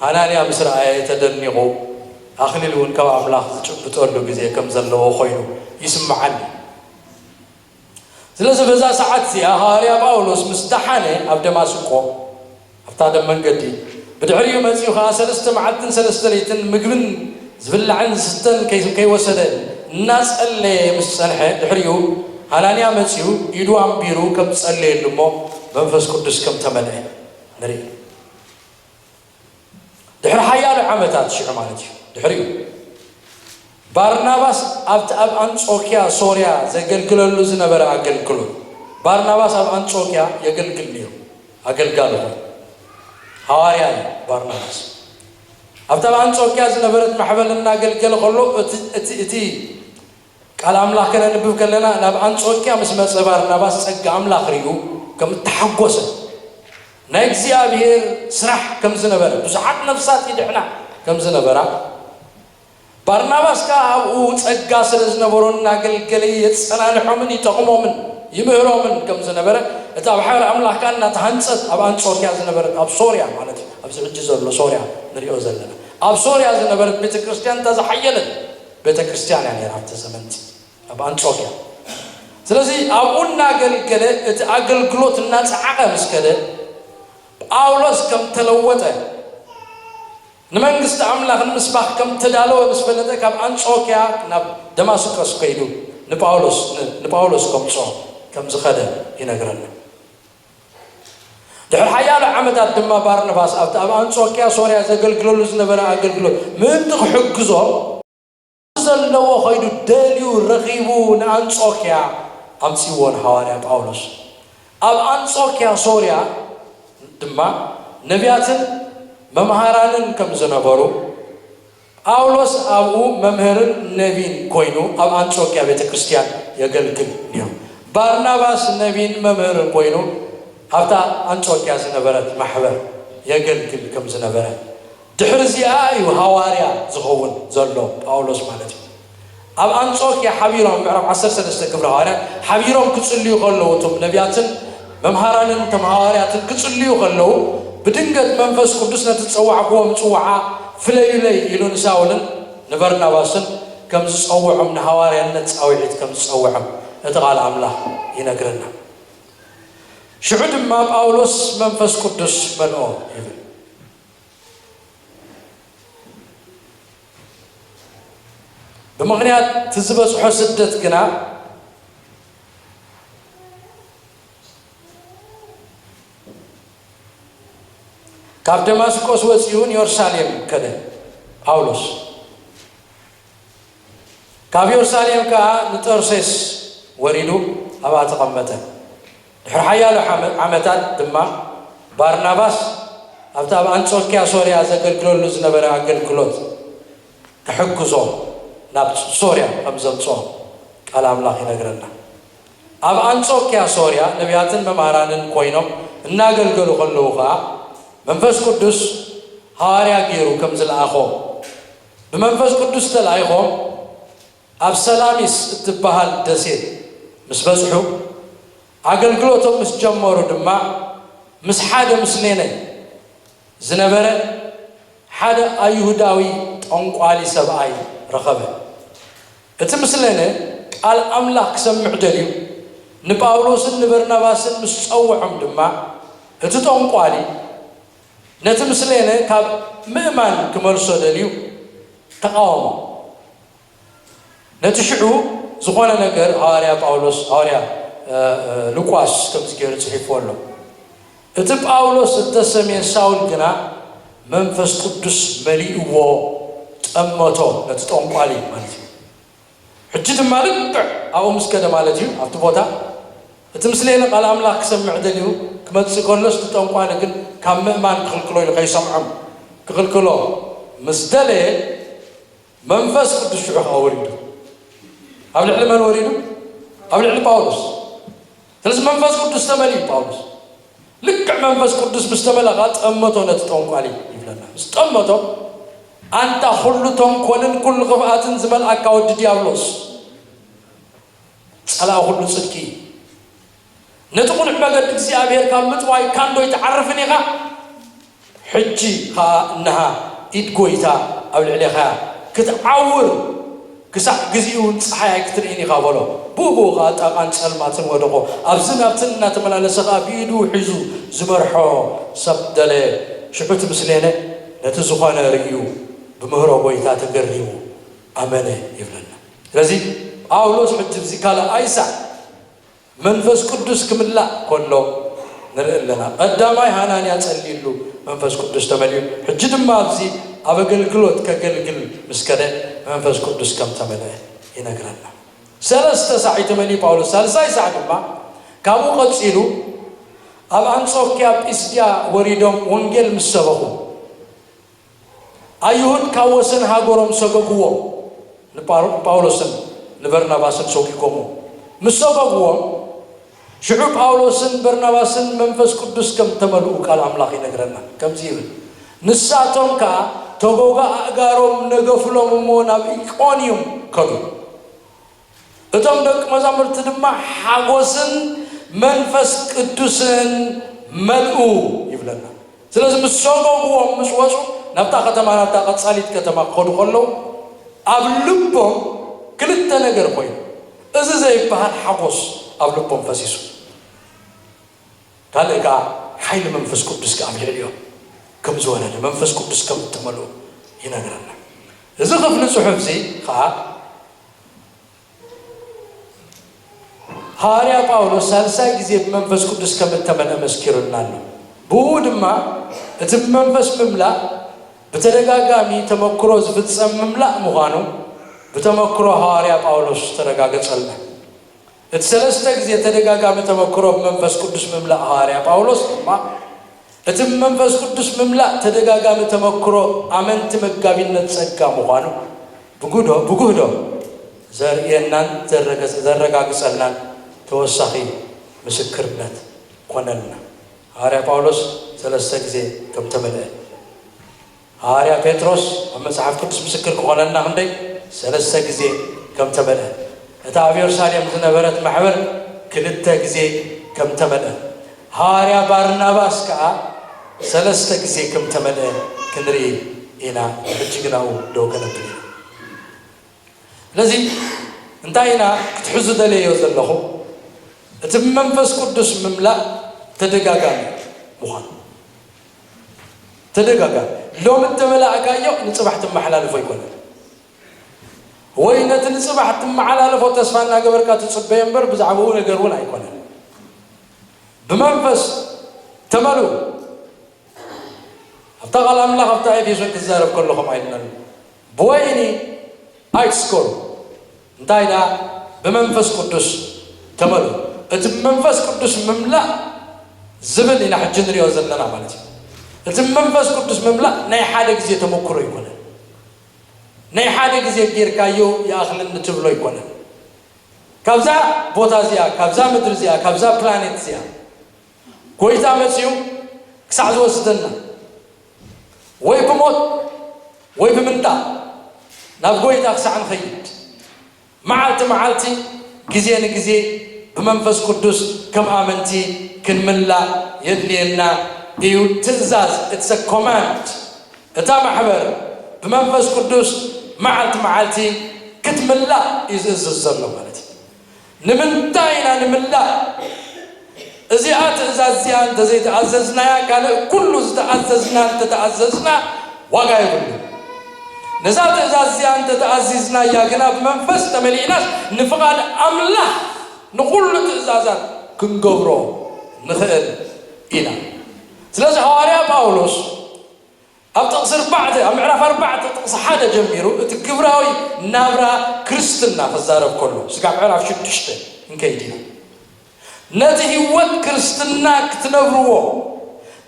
ሃናንያ ምስ ረኣየ ተደኒቑ፣ ኣኽሊል እውን ካብ ኣምላኽ ዝጭብጠሉ ግዜ ከም ዘለዎ ኮይኑ ይስምዓኒ። ስለዚ በዛ ሰዓት እዚኣ ሃዋርያ ጳውሎስ ምስ ደሓነ ኣብ ደማስቆ ኣብታ ደም መንገዲ፣ ብድሕሪኡ መጺኡ ኸኣ ሰለስተ መዓልትን ሰለስተ ለይትን ምግብን ዝብላዕን ዝስተን ከይ-፣ ከይወሰደ እናጸለየ ምስ ጸንሐ፣ ድሕሪኡ ሃናንያ መጺኡ ኢዱ ኣንቢሩ ከም ዝጸለየሉ እሞ መንፈስ ቅዱስ ከም ተመልአ ንርኢ። ድሕሪ ሓያሎ ዓመታት፣ ሽዑ ማለት እዩ፣ ድሕሪኡ ባርናባስ ኣብቲ ኣብ ኣንጾክያ ሶርያ ዘገልግለሉ ዝነበረ ኣገልግሎት፣ ባርናባስ ኣብ ኣንጾክያ የገልግል ነይሩ፣ ኣገልጋሊ ኾነ፣ ሃዋርያ እዩ ባርናባስ። ኣብቲ ኣብ ኣንጾክያ ዝነበረት ማሕበር እናገልገለ ከሎ፣ እቲ፣ እቲ፣ እቲ ቃል ኣምላኽ ከነንብብ ከለና፣ ናብ ኣንጾክያ ምስ መጸ ባርናባስ ጸጋ ኣምላኽ ርእዩ ከም እተሓጎሰ፣ ናይ እግዚኣብሔር ስራሕ ከም ዝነበረ፣ ብዙሓት ነፍሳት ይድሕና ከም ዝነበራ፣ ባርናባስ ከኣ ኣብኡ ጸጋ ስለ ዝነበሮ እናገልገለ የጸናንሖምን ይጠቕሞምን ይምህሮምን ከም ዝነበረ፣ እቲ ኣብ ሓይሊ ኣምላኽ ከኣ እናተሃንጸት ኣብ ኣንጾክያ ዝነበረት፣ ኣብ ሶርያ ማለት እዩ፣ ኣብዚ ሕጂ ዘሎ ሶርያ ንሪኦ ዘለና፣ ኣብ ሶርያ ዝነበረት ቤተ ክርስቲያን እታ ዝሓየለት ቤተ ክርስቲያን እያ ነይራ ኣብቲ ዘመን እቲ፣ ኣብ ኣንጾክያ። ስለዚ ኣብኡ እናገልገለ እቲ ኣገልግሎት እናጸዓቐ ምስ ከደ፣ ጳውሎስ ከም ተለወጠ፣ ንመንግስቲ ኣምላኽ ንምስባኽ ከም ተዳለወ ምስ ፈለጠ፣ ካብ ኣንጾክያ ናብ ደማስቆስ ከይዱ ንጳውሎስ፣ ን-፣ ንጳውሎስ ከምጽኦ ከም ዝኸደ ይነግረና። ድሕሪ ሓያሎ ዓመታት ድማ ባርናባስ ኣብቲ ኣብ ኣንጾክያ ሶርያ ዘገልግለሉ ዝነበረ ኣገልግሎት ምእንቲ ክሕግዞ፣ ዘለዎ ኸይዱ ደልዩ ረኺቡ ንኣንጾክያ ኣምጺዎ ንሃዋርያ ጳውሎስ። ኣብ ኣንጾክያ ሶርያ ድማ ነቢያትን መምሃራንን ከም ዝነበሩ፣ ጳውሎስ ኣብኡ መምህርን ነቢን ኮይኑ ኣብ ኣንጾክያ ቤተ ክርስቲያን የገልግል ነይሩ። ባርናባስ ነቢን መምህርን ኮይኑ ኣብታ ኣንጾክያ ዝነበረት ማሕበር የገልግል ከም ዝነበረ፣ ድሕሪ እዚኣ እዩ ሃዋርያ ዝኸውን ዘሎ ጳውሎስ ማለት እዩ። ኣብ ኣንጾክያ ሓቢሮም፣ ምዕራፍ ዓሰርተ ሰለስተ ግብረ ሃዋርያት፣ ሓቢሮም ክጽልዩ ከለዉ፣ እቶም ነቢያትን መምሃራንን እቶም ሃዋርያትን ክጽልዩ ከለዉ፣ ብድንገት መንፈስ ቅዱስ ነቲ ዝጸዋዕክዎም ጽውዓ ፍለዩለይ ኢሉ ንሳውልን ንበርናባስን ከም ዝጸውዖም፣ ንሃዋርያነት ጻውዒት ከም ዝጸውዖም እቲ ቃል ኣምላኽ ይነግረና። ሽዑ ድማ ጳውሎስ መንፈስ ቅዱስ መልኦ ይብል። ብምኽንያት እቲ ዝበጽሖ ስደት ግና፣ ካብ ደማስቆስ ወጺኡ ንየሩሳሌም ከደ ጳውሎስ። ካብ የሩሳሌም ከኣ ንጠርሴስ ወሪዱ ኣብኣ ተቐመጠ። ድሕሪ ሓያሎ ዓመ-፣ ዓመታት ድማ ባርናባስ ኣብቲ ኣብ ኣንጾክያ ሶርያ ዘገልግለሉ ዝነበረ ኣገልግሎት ክሕግዞ ናብ ሶርያ ከም ዘምጽኦ ቃል ኣምላኽ ይነግረና። ኣብ ኣንጾክያ ሶርያ ነቢያትን መምሃራንን ኮይኖም እናገልገሉ ከለዉ ኸኣ መንፈስ ቅዱስ ሃዋርያ ገይሩ ከም ዝለኣኾም፣ ብመንፈስ ቅዱስ ተላኢኾም ኣብ ሰላሚስ እትበሃል ደሴት ምስ በጽሑ፣ ኣገልግሎቶም ምስ ጀመሩ ድማ ምስ ሓደ ምስሌነ ዝነበረ ሓደ ኣይሁዳዊ ጠንቋሊ ሰብኣይ ረኸበ። እቲ ምስሌነ ቃል ኣምላኽ ክሰምዕ ደልዩ ንጳውሎስን ንበርናባስን ምስ ጸውዖም ድማ፣ እቲ ጠንቋሊ ነቲ ምስሌነ ካብ ምእማን ክመልሶ ደልዩ ተቓወሞ። ነቲ ሽዑ ዝኾነ ነገር ሃዋርያ ጳውሎስ፣ ሃዋርያ፣ እ፣ እ፣ ሉቃስ ከምዚ ገይሩ ጽሒፍዎ ኣሎ። እቲ ጳውሎስ እተሰምየ ሳውል ግና መንፈስ ቅዱስ መሊእዎ ጠመቶ፣ ነቲ ጠንቋሊ ማለት እዩ። ሕጂ ድማ ልክዕ ኣብኡ ምስ ከደ ማለት እዩ፣ ኣብቲ ቦታ እቲ ምስሌነ ቃል ኣምላኽ ክሰምዕ ደልዩ ክመጽእ ከሎስ፣ እቲ ጠንቋሊ ግን ካብ ምእማን ክኽልክሎ ኢሉ፣ ከይሰምዖም ክኽልክሎ ምስ ደለየ፣ መንፈስ ቅዱስ ሽዑ ኸዓ ወሪዱ። ኣብ ልዕሊ መን ወሪዱ? ኣብ ልዕሊ ጳውሎስ። ስለዚ መንፈስ ቅዱስ ተመሊኡ ጳውሎስ። ልክዕ መንፈስ ቅዱስ ምስ ተመለኻ ጠመቶ ነቲ ጠንቋሊ ይብለና። ምስ ጠመቶ ኣንታ ኩሉ ተንኮልን ኩሉ ክፍኣትን ዝመልኣካ ወዲ ዲያብሎስ፣ ጸላኢ ኩሉ ጽድቂ፣ ነቲ ቁኑዕ መገዲ እግዚኣብሔር ካብ ምጥዋይ ካንዶይ ትዓርፍን ኢኻ። ሕጂ ኸኣ እንሃ ኢድ ጐይታ ኣብ ልዕሌኻ ክትዓውር ክሳዕ ግዚኡ እውን ጸሓይ ኣይክትርእን ኢኻ በሎ። ብኡ ብኡ ኸኣ ጣቓን ጸልማትን ወደቖ። ኣብዝን ኣብትን እናተመላለሰ ኸኣ ብኢዱ ሒዙ ዝመርሖ ሰብ ደለየ። ሽዑ እቲ ምስሌነ ነቲ ዝኾነ ርእዩ ብምህሮ ጐይታ ተገሪሙ ኣመነ ይብለና። ስለዚ ጳውሎስ ሕጂ እዚ ካልኣይ ሳዕ መንፈስ ቅዱስ ክምላእ ከሎ ንርኢ ኣለና። ቀዳማይ ሃናንያ ጸልዩሉ መንፈስ ቅዱስ ተመሊኡ፣ ሕጂ ድማ ኣብዚ ኣብ ኣገልግሎት ከገልግል ምስ ከደ መንፈስ ቅዱስ ከም ተመልአ ይነግረና። ሰለስተ ሳዕ እዩ ተመሊኡ ጳውሎስ፣ ሳልሳይ ሳዕ ድማ ካብኡ ቀጺሉ ኣብ ኣንጾክያ ጲስድያ ወሪዶም ወንጌል ምስ ሰበኹ፣ ኣይሁድ ካብ ወሰን ሃገሮም ሰገግዎም፣ ንጳውሎስን ንበርናባስን ሰጒጎምዎም። ምስ ሰገግዎም፣ ሽዑ ጳውሎስን በርናባስን መንፈስ ቅዱስ ከም ተመልኡ ቃል ኣምላኽ ይነግረና። ከምዚ ይብል፣ ንሳቶም ከኣ ተጎጋ ኣእጋሮም ነገፍሎም እሞ ናብ ኢቆንዩም ከዱ። እቶም ደቂ መዛሙርቲ ድማ ሓጎስን መንፈስ ቅዱስን መልኡ ይብለና። ስለዚ ምስ ሰጎግዎም ምስ ወጹ ናብታ ከተማ፣ ናብታ ቀጻሊት ከተማ ክኸዱ ከለዉ ኣብ ልቦም ክልተ ነገር ኮይኑ፣ እዚ ዘይበሃል ሓጎስ ኣብ ልቦም ፈሲሱ። ካልእ ከኣ ሓይሊ መንፈስ ቅዱስ ከኣ ኣብ ልዕሊኦም ከም ዝወረደ፣ መንፈስ ቅዱስ ከም እተመልኡ ይነግረና። እዚ ክፍሊ ጽሑፍ እዚ ከኣ ሃዋርያ ጳውሎስ ሳልሳይ ግዜ ብመንፈስ ቅዱስ ከም እተመልአ መስኪሩልና ኣሎ። ብኡ ድማ እቲ ብመንፈስ ምምላእ ብተደጋጋሚ ተመክሮ ዝፍጸም ምምላእ ምዃኑ ብተመክሮ ሃዋርያ ጳውሎስ ተረጋገጸልና። እቲ ሰለስተ ግዜ ተደጋጋሚ ተመክሮ ብመንፈስ ቅዱስ ምምላእ ሃዋርያ ጳውሎስ ድማ እቲ ብመንፈስ ቅዱስ ምምላእ ተደጋጋሚ ተመክሮ ኣመንቲ መጋቢነት ጸጋ ምዃኑ ብጉዶ-፣ ብጉህዶ ዘርእየናን ዘረገ-፣ ዘረጋግጸልናን ተወሳኺ ምስክርነት ኮነልና። ሃዋርያ ጳውሎስ ሰለስተ ግዜ ከም ተመልአ፣ ሃዋርያ ጴጥሮስ ኣብ መጽሓፍ ቅዱስ ምስክር ክኾነልና ክንደይ ሰለስተ ግዜ ከም ተመልአ፣ እታ ኣብ የሩሳሌም ዝነበረት ማሕበር ክልተ ግዜ ከም ተመልአ፣ ሃዋርያ ባርናባስ ከኣ ሰለስተ ግዜ ከም ተመልአ ክንርኢ ኢና። ሕጂ ግን ኣብኡ ደው ከነብል ኢና። ስለዚ እንታይ ኢና ክትሕዙ ደለዮ ዘለኹ? እቲ ብመንፈስ ቅዱስ ምምላእ ተደጋጋሚ ምዃኑ። ተደጋጋሚ። ሎሚ እተመላእካዮ ንጽባሕ ትመሓላልፎ ኣይኮነን። ወይ ነቲ ንጽባሕ ትመሓላለፎ ተስፋ እናገበርካ ትጽበዮ እምበር ብዛዕባኡ ነገር እውን ኣይኮነን። ብመንፈስ ተመልኡ። ኣብታ ቃል ኣምላኽ ኣብታ ኤፌሶን ክዛረብ ከሎ ከምኣ ኢልና ኣሎ። ብወይኒ ኣይትስከሩ፣ እንታይ ደኣ ብመንፈስ ቅዱስ ተመልኡ። እቲ ብመንፈስ ቅዱስ ምምላእ ዝብል ኢና ሕጂ ንሪኦ ዘለና ማለት እዩ። እቲ ብመንፈስ ቅዱስ ምምላእ ናይ ሓደ ግዜ ተመክሮ ኣይኮነን። ናይ ሓደ ግዜ ጌርካዮ ይኣኽለኒ ትብሎ ኣይኮነን። ካብዛ ቦታ እዚኣ፣ ካብዛ ምድሪ እዚኣ፣ ካብዛ ፕላኔት እዚኣ ጎይታ መጺኡ ክሳዕ ዝወስደና ወይ ብሞት ወይ ብምንጣቕ ናብ ጎይታ ክሳዕ ንኸይድ መዓልቲ መዓልቲ ግዜ ንግዜ ብመንፈስ ቅዱስ ከም ኣመንቲ ክንምላእ የድልየና እዩ። ትእዛዝ፣ it's a command። እታ ማሕበር ብመንፈስ ቅዱስ መዓልቲ መዓልቲ ክትምላእ እዩ ዝእዝዝ ዘሎ ማለት እዩ። ንምንታይ ኢና ንምላእ? እዚኣ ትእዛዝ እዚኣ እንተዘይተኣዘዝናያ፣ ካልእ ኩሉ ዝተኣዘዝና እንተተኣዘዝና ዋጋ የብሉ። ነዛ ትእዛዝ እዚኣ እንተተኣዚዝናያ ግና ብመንፈስ ተመሊእናስ ንፍቓድ ኣምላኽ ንኹሉ ትእዛዛት ክንገብሮ ንኽእል ኢና። ስለዚ ሃዋርያ ጳውሎስ ኣብ ጥቕሲ ኣርባዕተ፣ ኣብ ምዕራፍ ኣርባዕተ ጥቕሲ ሓደ ጀሚሩ እቲ ግብራዊ ናብራ ክርስትና ክዛረብ ከሎ፣ ስጋብ ምዕራፍ ሽዱሽተ ክንከይድ ኢና። ነቲ ህይወት ክርስትና ክትነብርዎ፣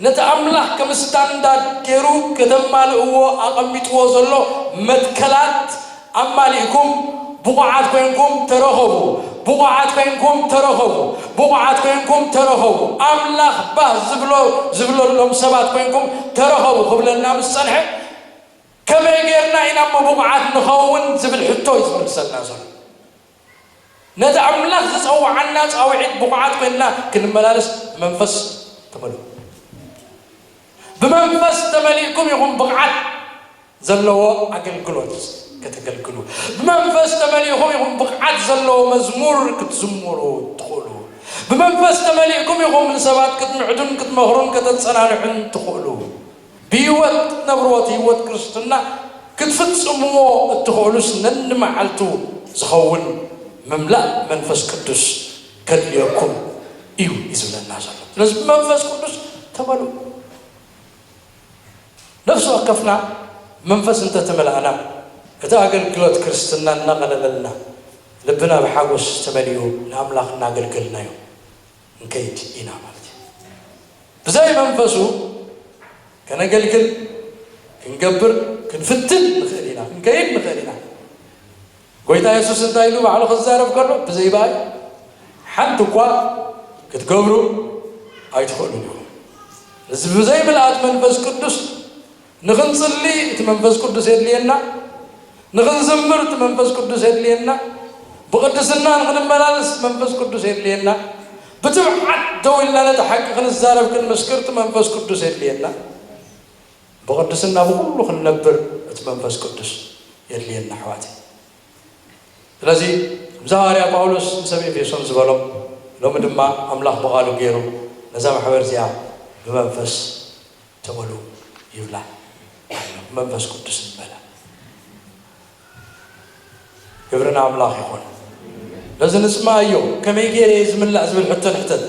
ነቲ ኣምላኽ ከም ስታንዳርድ ገይሩ ከተማልእዎ ኣቐሚጥዎ ዘሎ መትከላት ኣማሊእኩም ብቑዓት ኮይንኩም ተረኸቡ። ብቑዓት ኮይንኩም ተረኸቡ፣ ብቑዓት ኮይንኩም ተረኸቡ፣ ኣምላኽ ባህ ዝብሎ ዝብለሎም ሰባት ኮይንኩም ተረኸቡ ክብለና ምስ ጸንሐ፣ ከመይ ጌርና ኢና እሞ ብቑዓት ንኸውን ዝብል ሕቶ እዩ ዝምልሰልና ዘሎ። ነቲ ኣምላኽ ዝጸውዓና ጻውዒት ብቑዓት ኮይንና ክንመላለስ ብመንፈስ ተመልኡ። ብመንፈስ ተመሊእኩም ኢኹም ብቕዓት ዘለዎ ኣገልግሎት ከተገልግሉ። ብመንፈስ ተመሊእኹም ኢኹም ብቕዓት ዘለዎ መዝሙር ክትዝምሩ ትኽእሉ። ብመንፈስ ተመሊእኩም ኢኹም ንሰባት ክትምዕዱን ክትመኽሩን ከተጸናንሑን ትኽእሉ። ብህይወት ክትነብርዎ እቲ ህይወት ክርስትና ክትፍጽምዎ እትኽእሉስ ነንመዓልቱ ዝኸውን ምምላእ መንፈስ ቅዱስ ከድልየኩም እዩ እዩ ዝብለና ዘሎ። ስለዚ ብመንፈስ ቅዱስ ተመልኡ። ነፍሲ ወከፍና መንፈስ እንተተመላእና፣ እቲ ኣገልግሎት ክርስትና እናቐለለልና፣ ልብና ብሓጎስ ተመሊኡ ንኣምላኽ እናገልገልናዮ እንከይድ ኢና ማለት እዩ። ብዘይ መንፈሱ ከነገልግል፣ ክንገብር፣ ክንፍትን ንኽእል ኢና፣ ክንከይድ ንኽእል ኢና። ጎይታ የሱስ እንታይ ኢሉ ባዕሉ ክዛረብ ከሎ፣ ብዘይ ብኣይ ሓንቲ እኳ ክትገብሩ ኣይትኽእሉን ኢኹም። እዚ ብዘይ ምልኣት መንፈስ ቅዱስ ንኽንጽሊ እቲ መንፈስ ቅዱስ የድልየና፣ ንኽንዝምር እቲ መንፈስ ቅዱስ የድልየና፣ ብቕድስና ንኽንመላለስ መንፈስ ቅዱስ የድልየና፣ ብትብዓት ደው ኢልና ነቲ ሓቂ ክንዛረብ ክንምስክር እቲ መንፈስ ቅዱስ የድልየና፣ ብቕድስና ብኹሉ ክንነብር እቲ መንፈስ ቅዱስ የድልየና ኣሕዋት። ስለዚ እዚ ሃዋርያ ጳውሎስ ንሰብ ኤፌሶን ዝበሎም፣ ሎሚ ድማ ኣምላኽ ብቓሉ ገይሩ ነዛ ማሕበር እዚኣ ብመንፈስ ተመሉ ይብላ ኣሎ። መንፈስ ቅዱስ ይበላ። ክብሪ ንኣምላኽ ይኹን። ነዚ ንጽምኣዮ። ከመይ ገይረ እየ ዝምላእ ዝብል ሕቶ ንሕተት።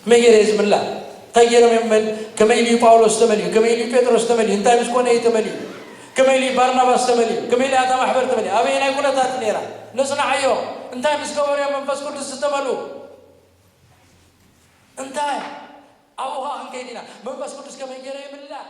ከመይ ገይረ እየ ዝምላእ? እንታይ ገይሮም እዮም መል-፣ ከመይ ኢሉ እዩ ጳውሎስ ተመሊኡ? ከመይ ኢሉ እዩ ጴጥሮስ ተመሊኡ? እንታይ ምስ ኮነ እዩ ተመሊኡ? ከመይ ኢሉ እዩ ባርናባስ ተመሊኡ? ከመይ ኢሉ እያ እታ ማሕበር ተመሊኡ? ኣበየናይ ኩነታት ነይራ? ነጽንዓዮ። እንታይ ምስ ገበሩ እዮም መንፈስ ቅዱስ ዝተመልኡ? እንታይ ኣብኡ ኸዓ ክንከይድ ኢና። መንፈስ ቅዱስ ከመይ ገይረ ይምላእ?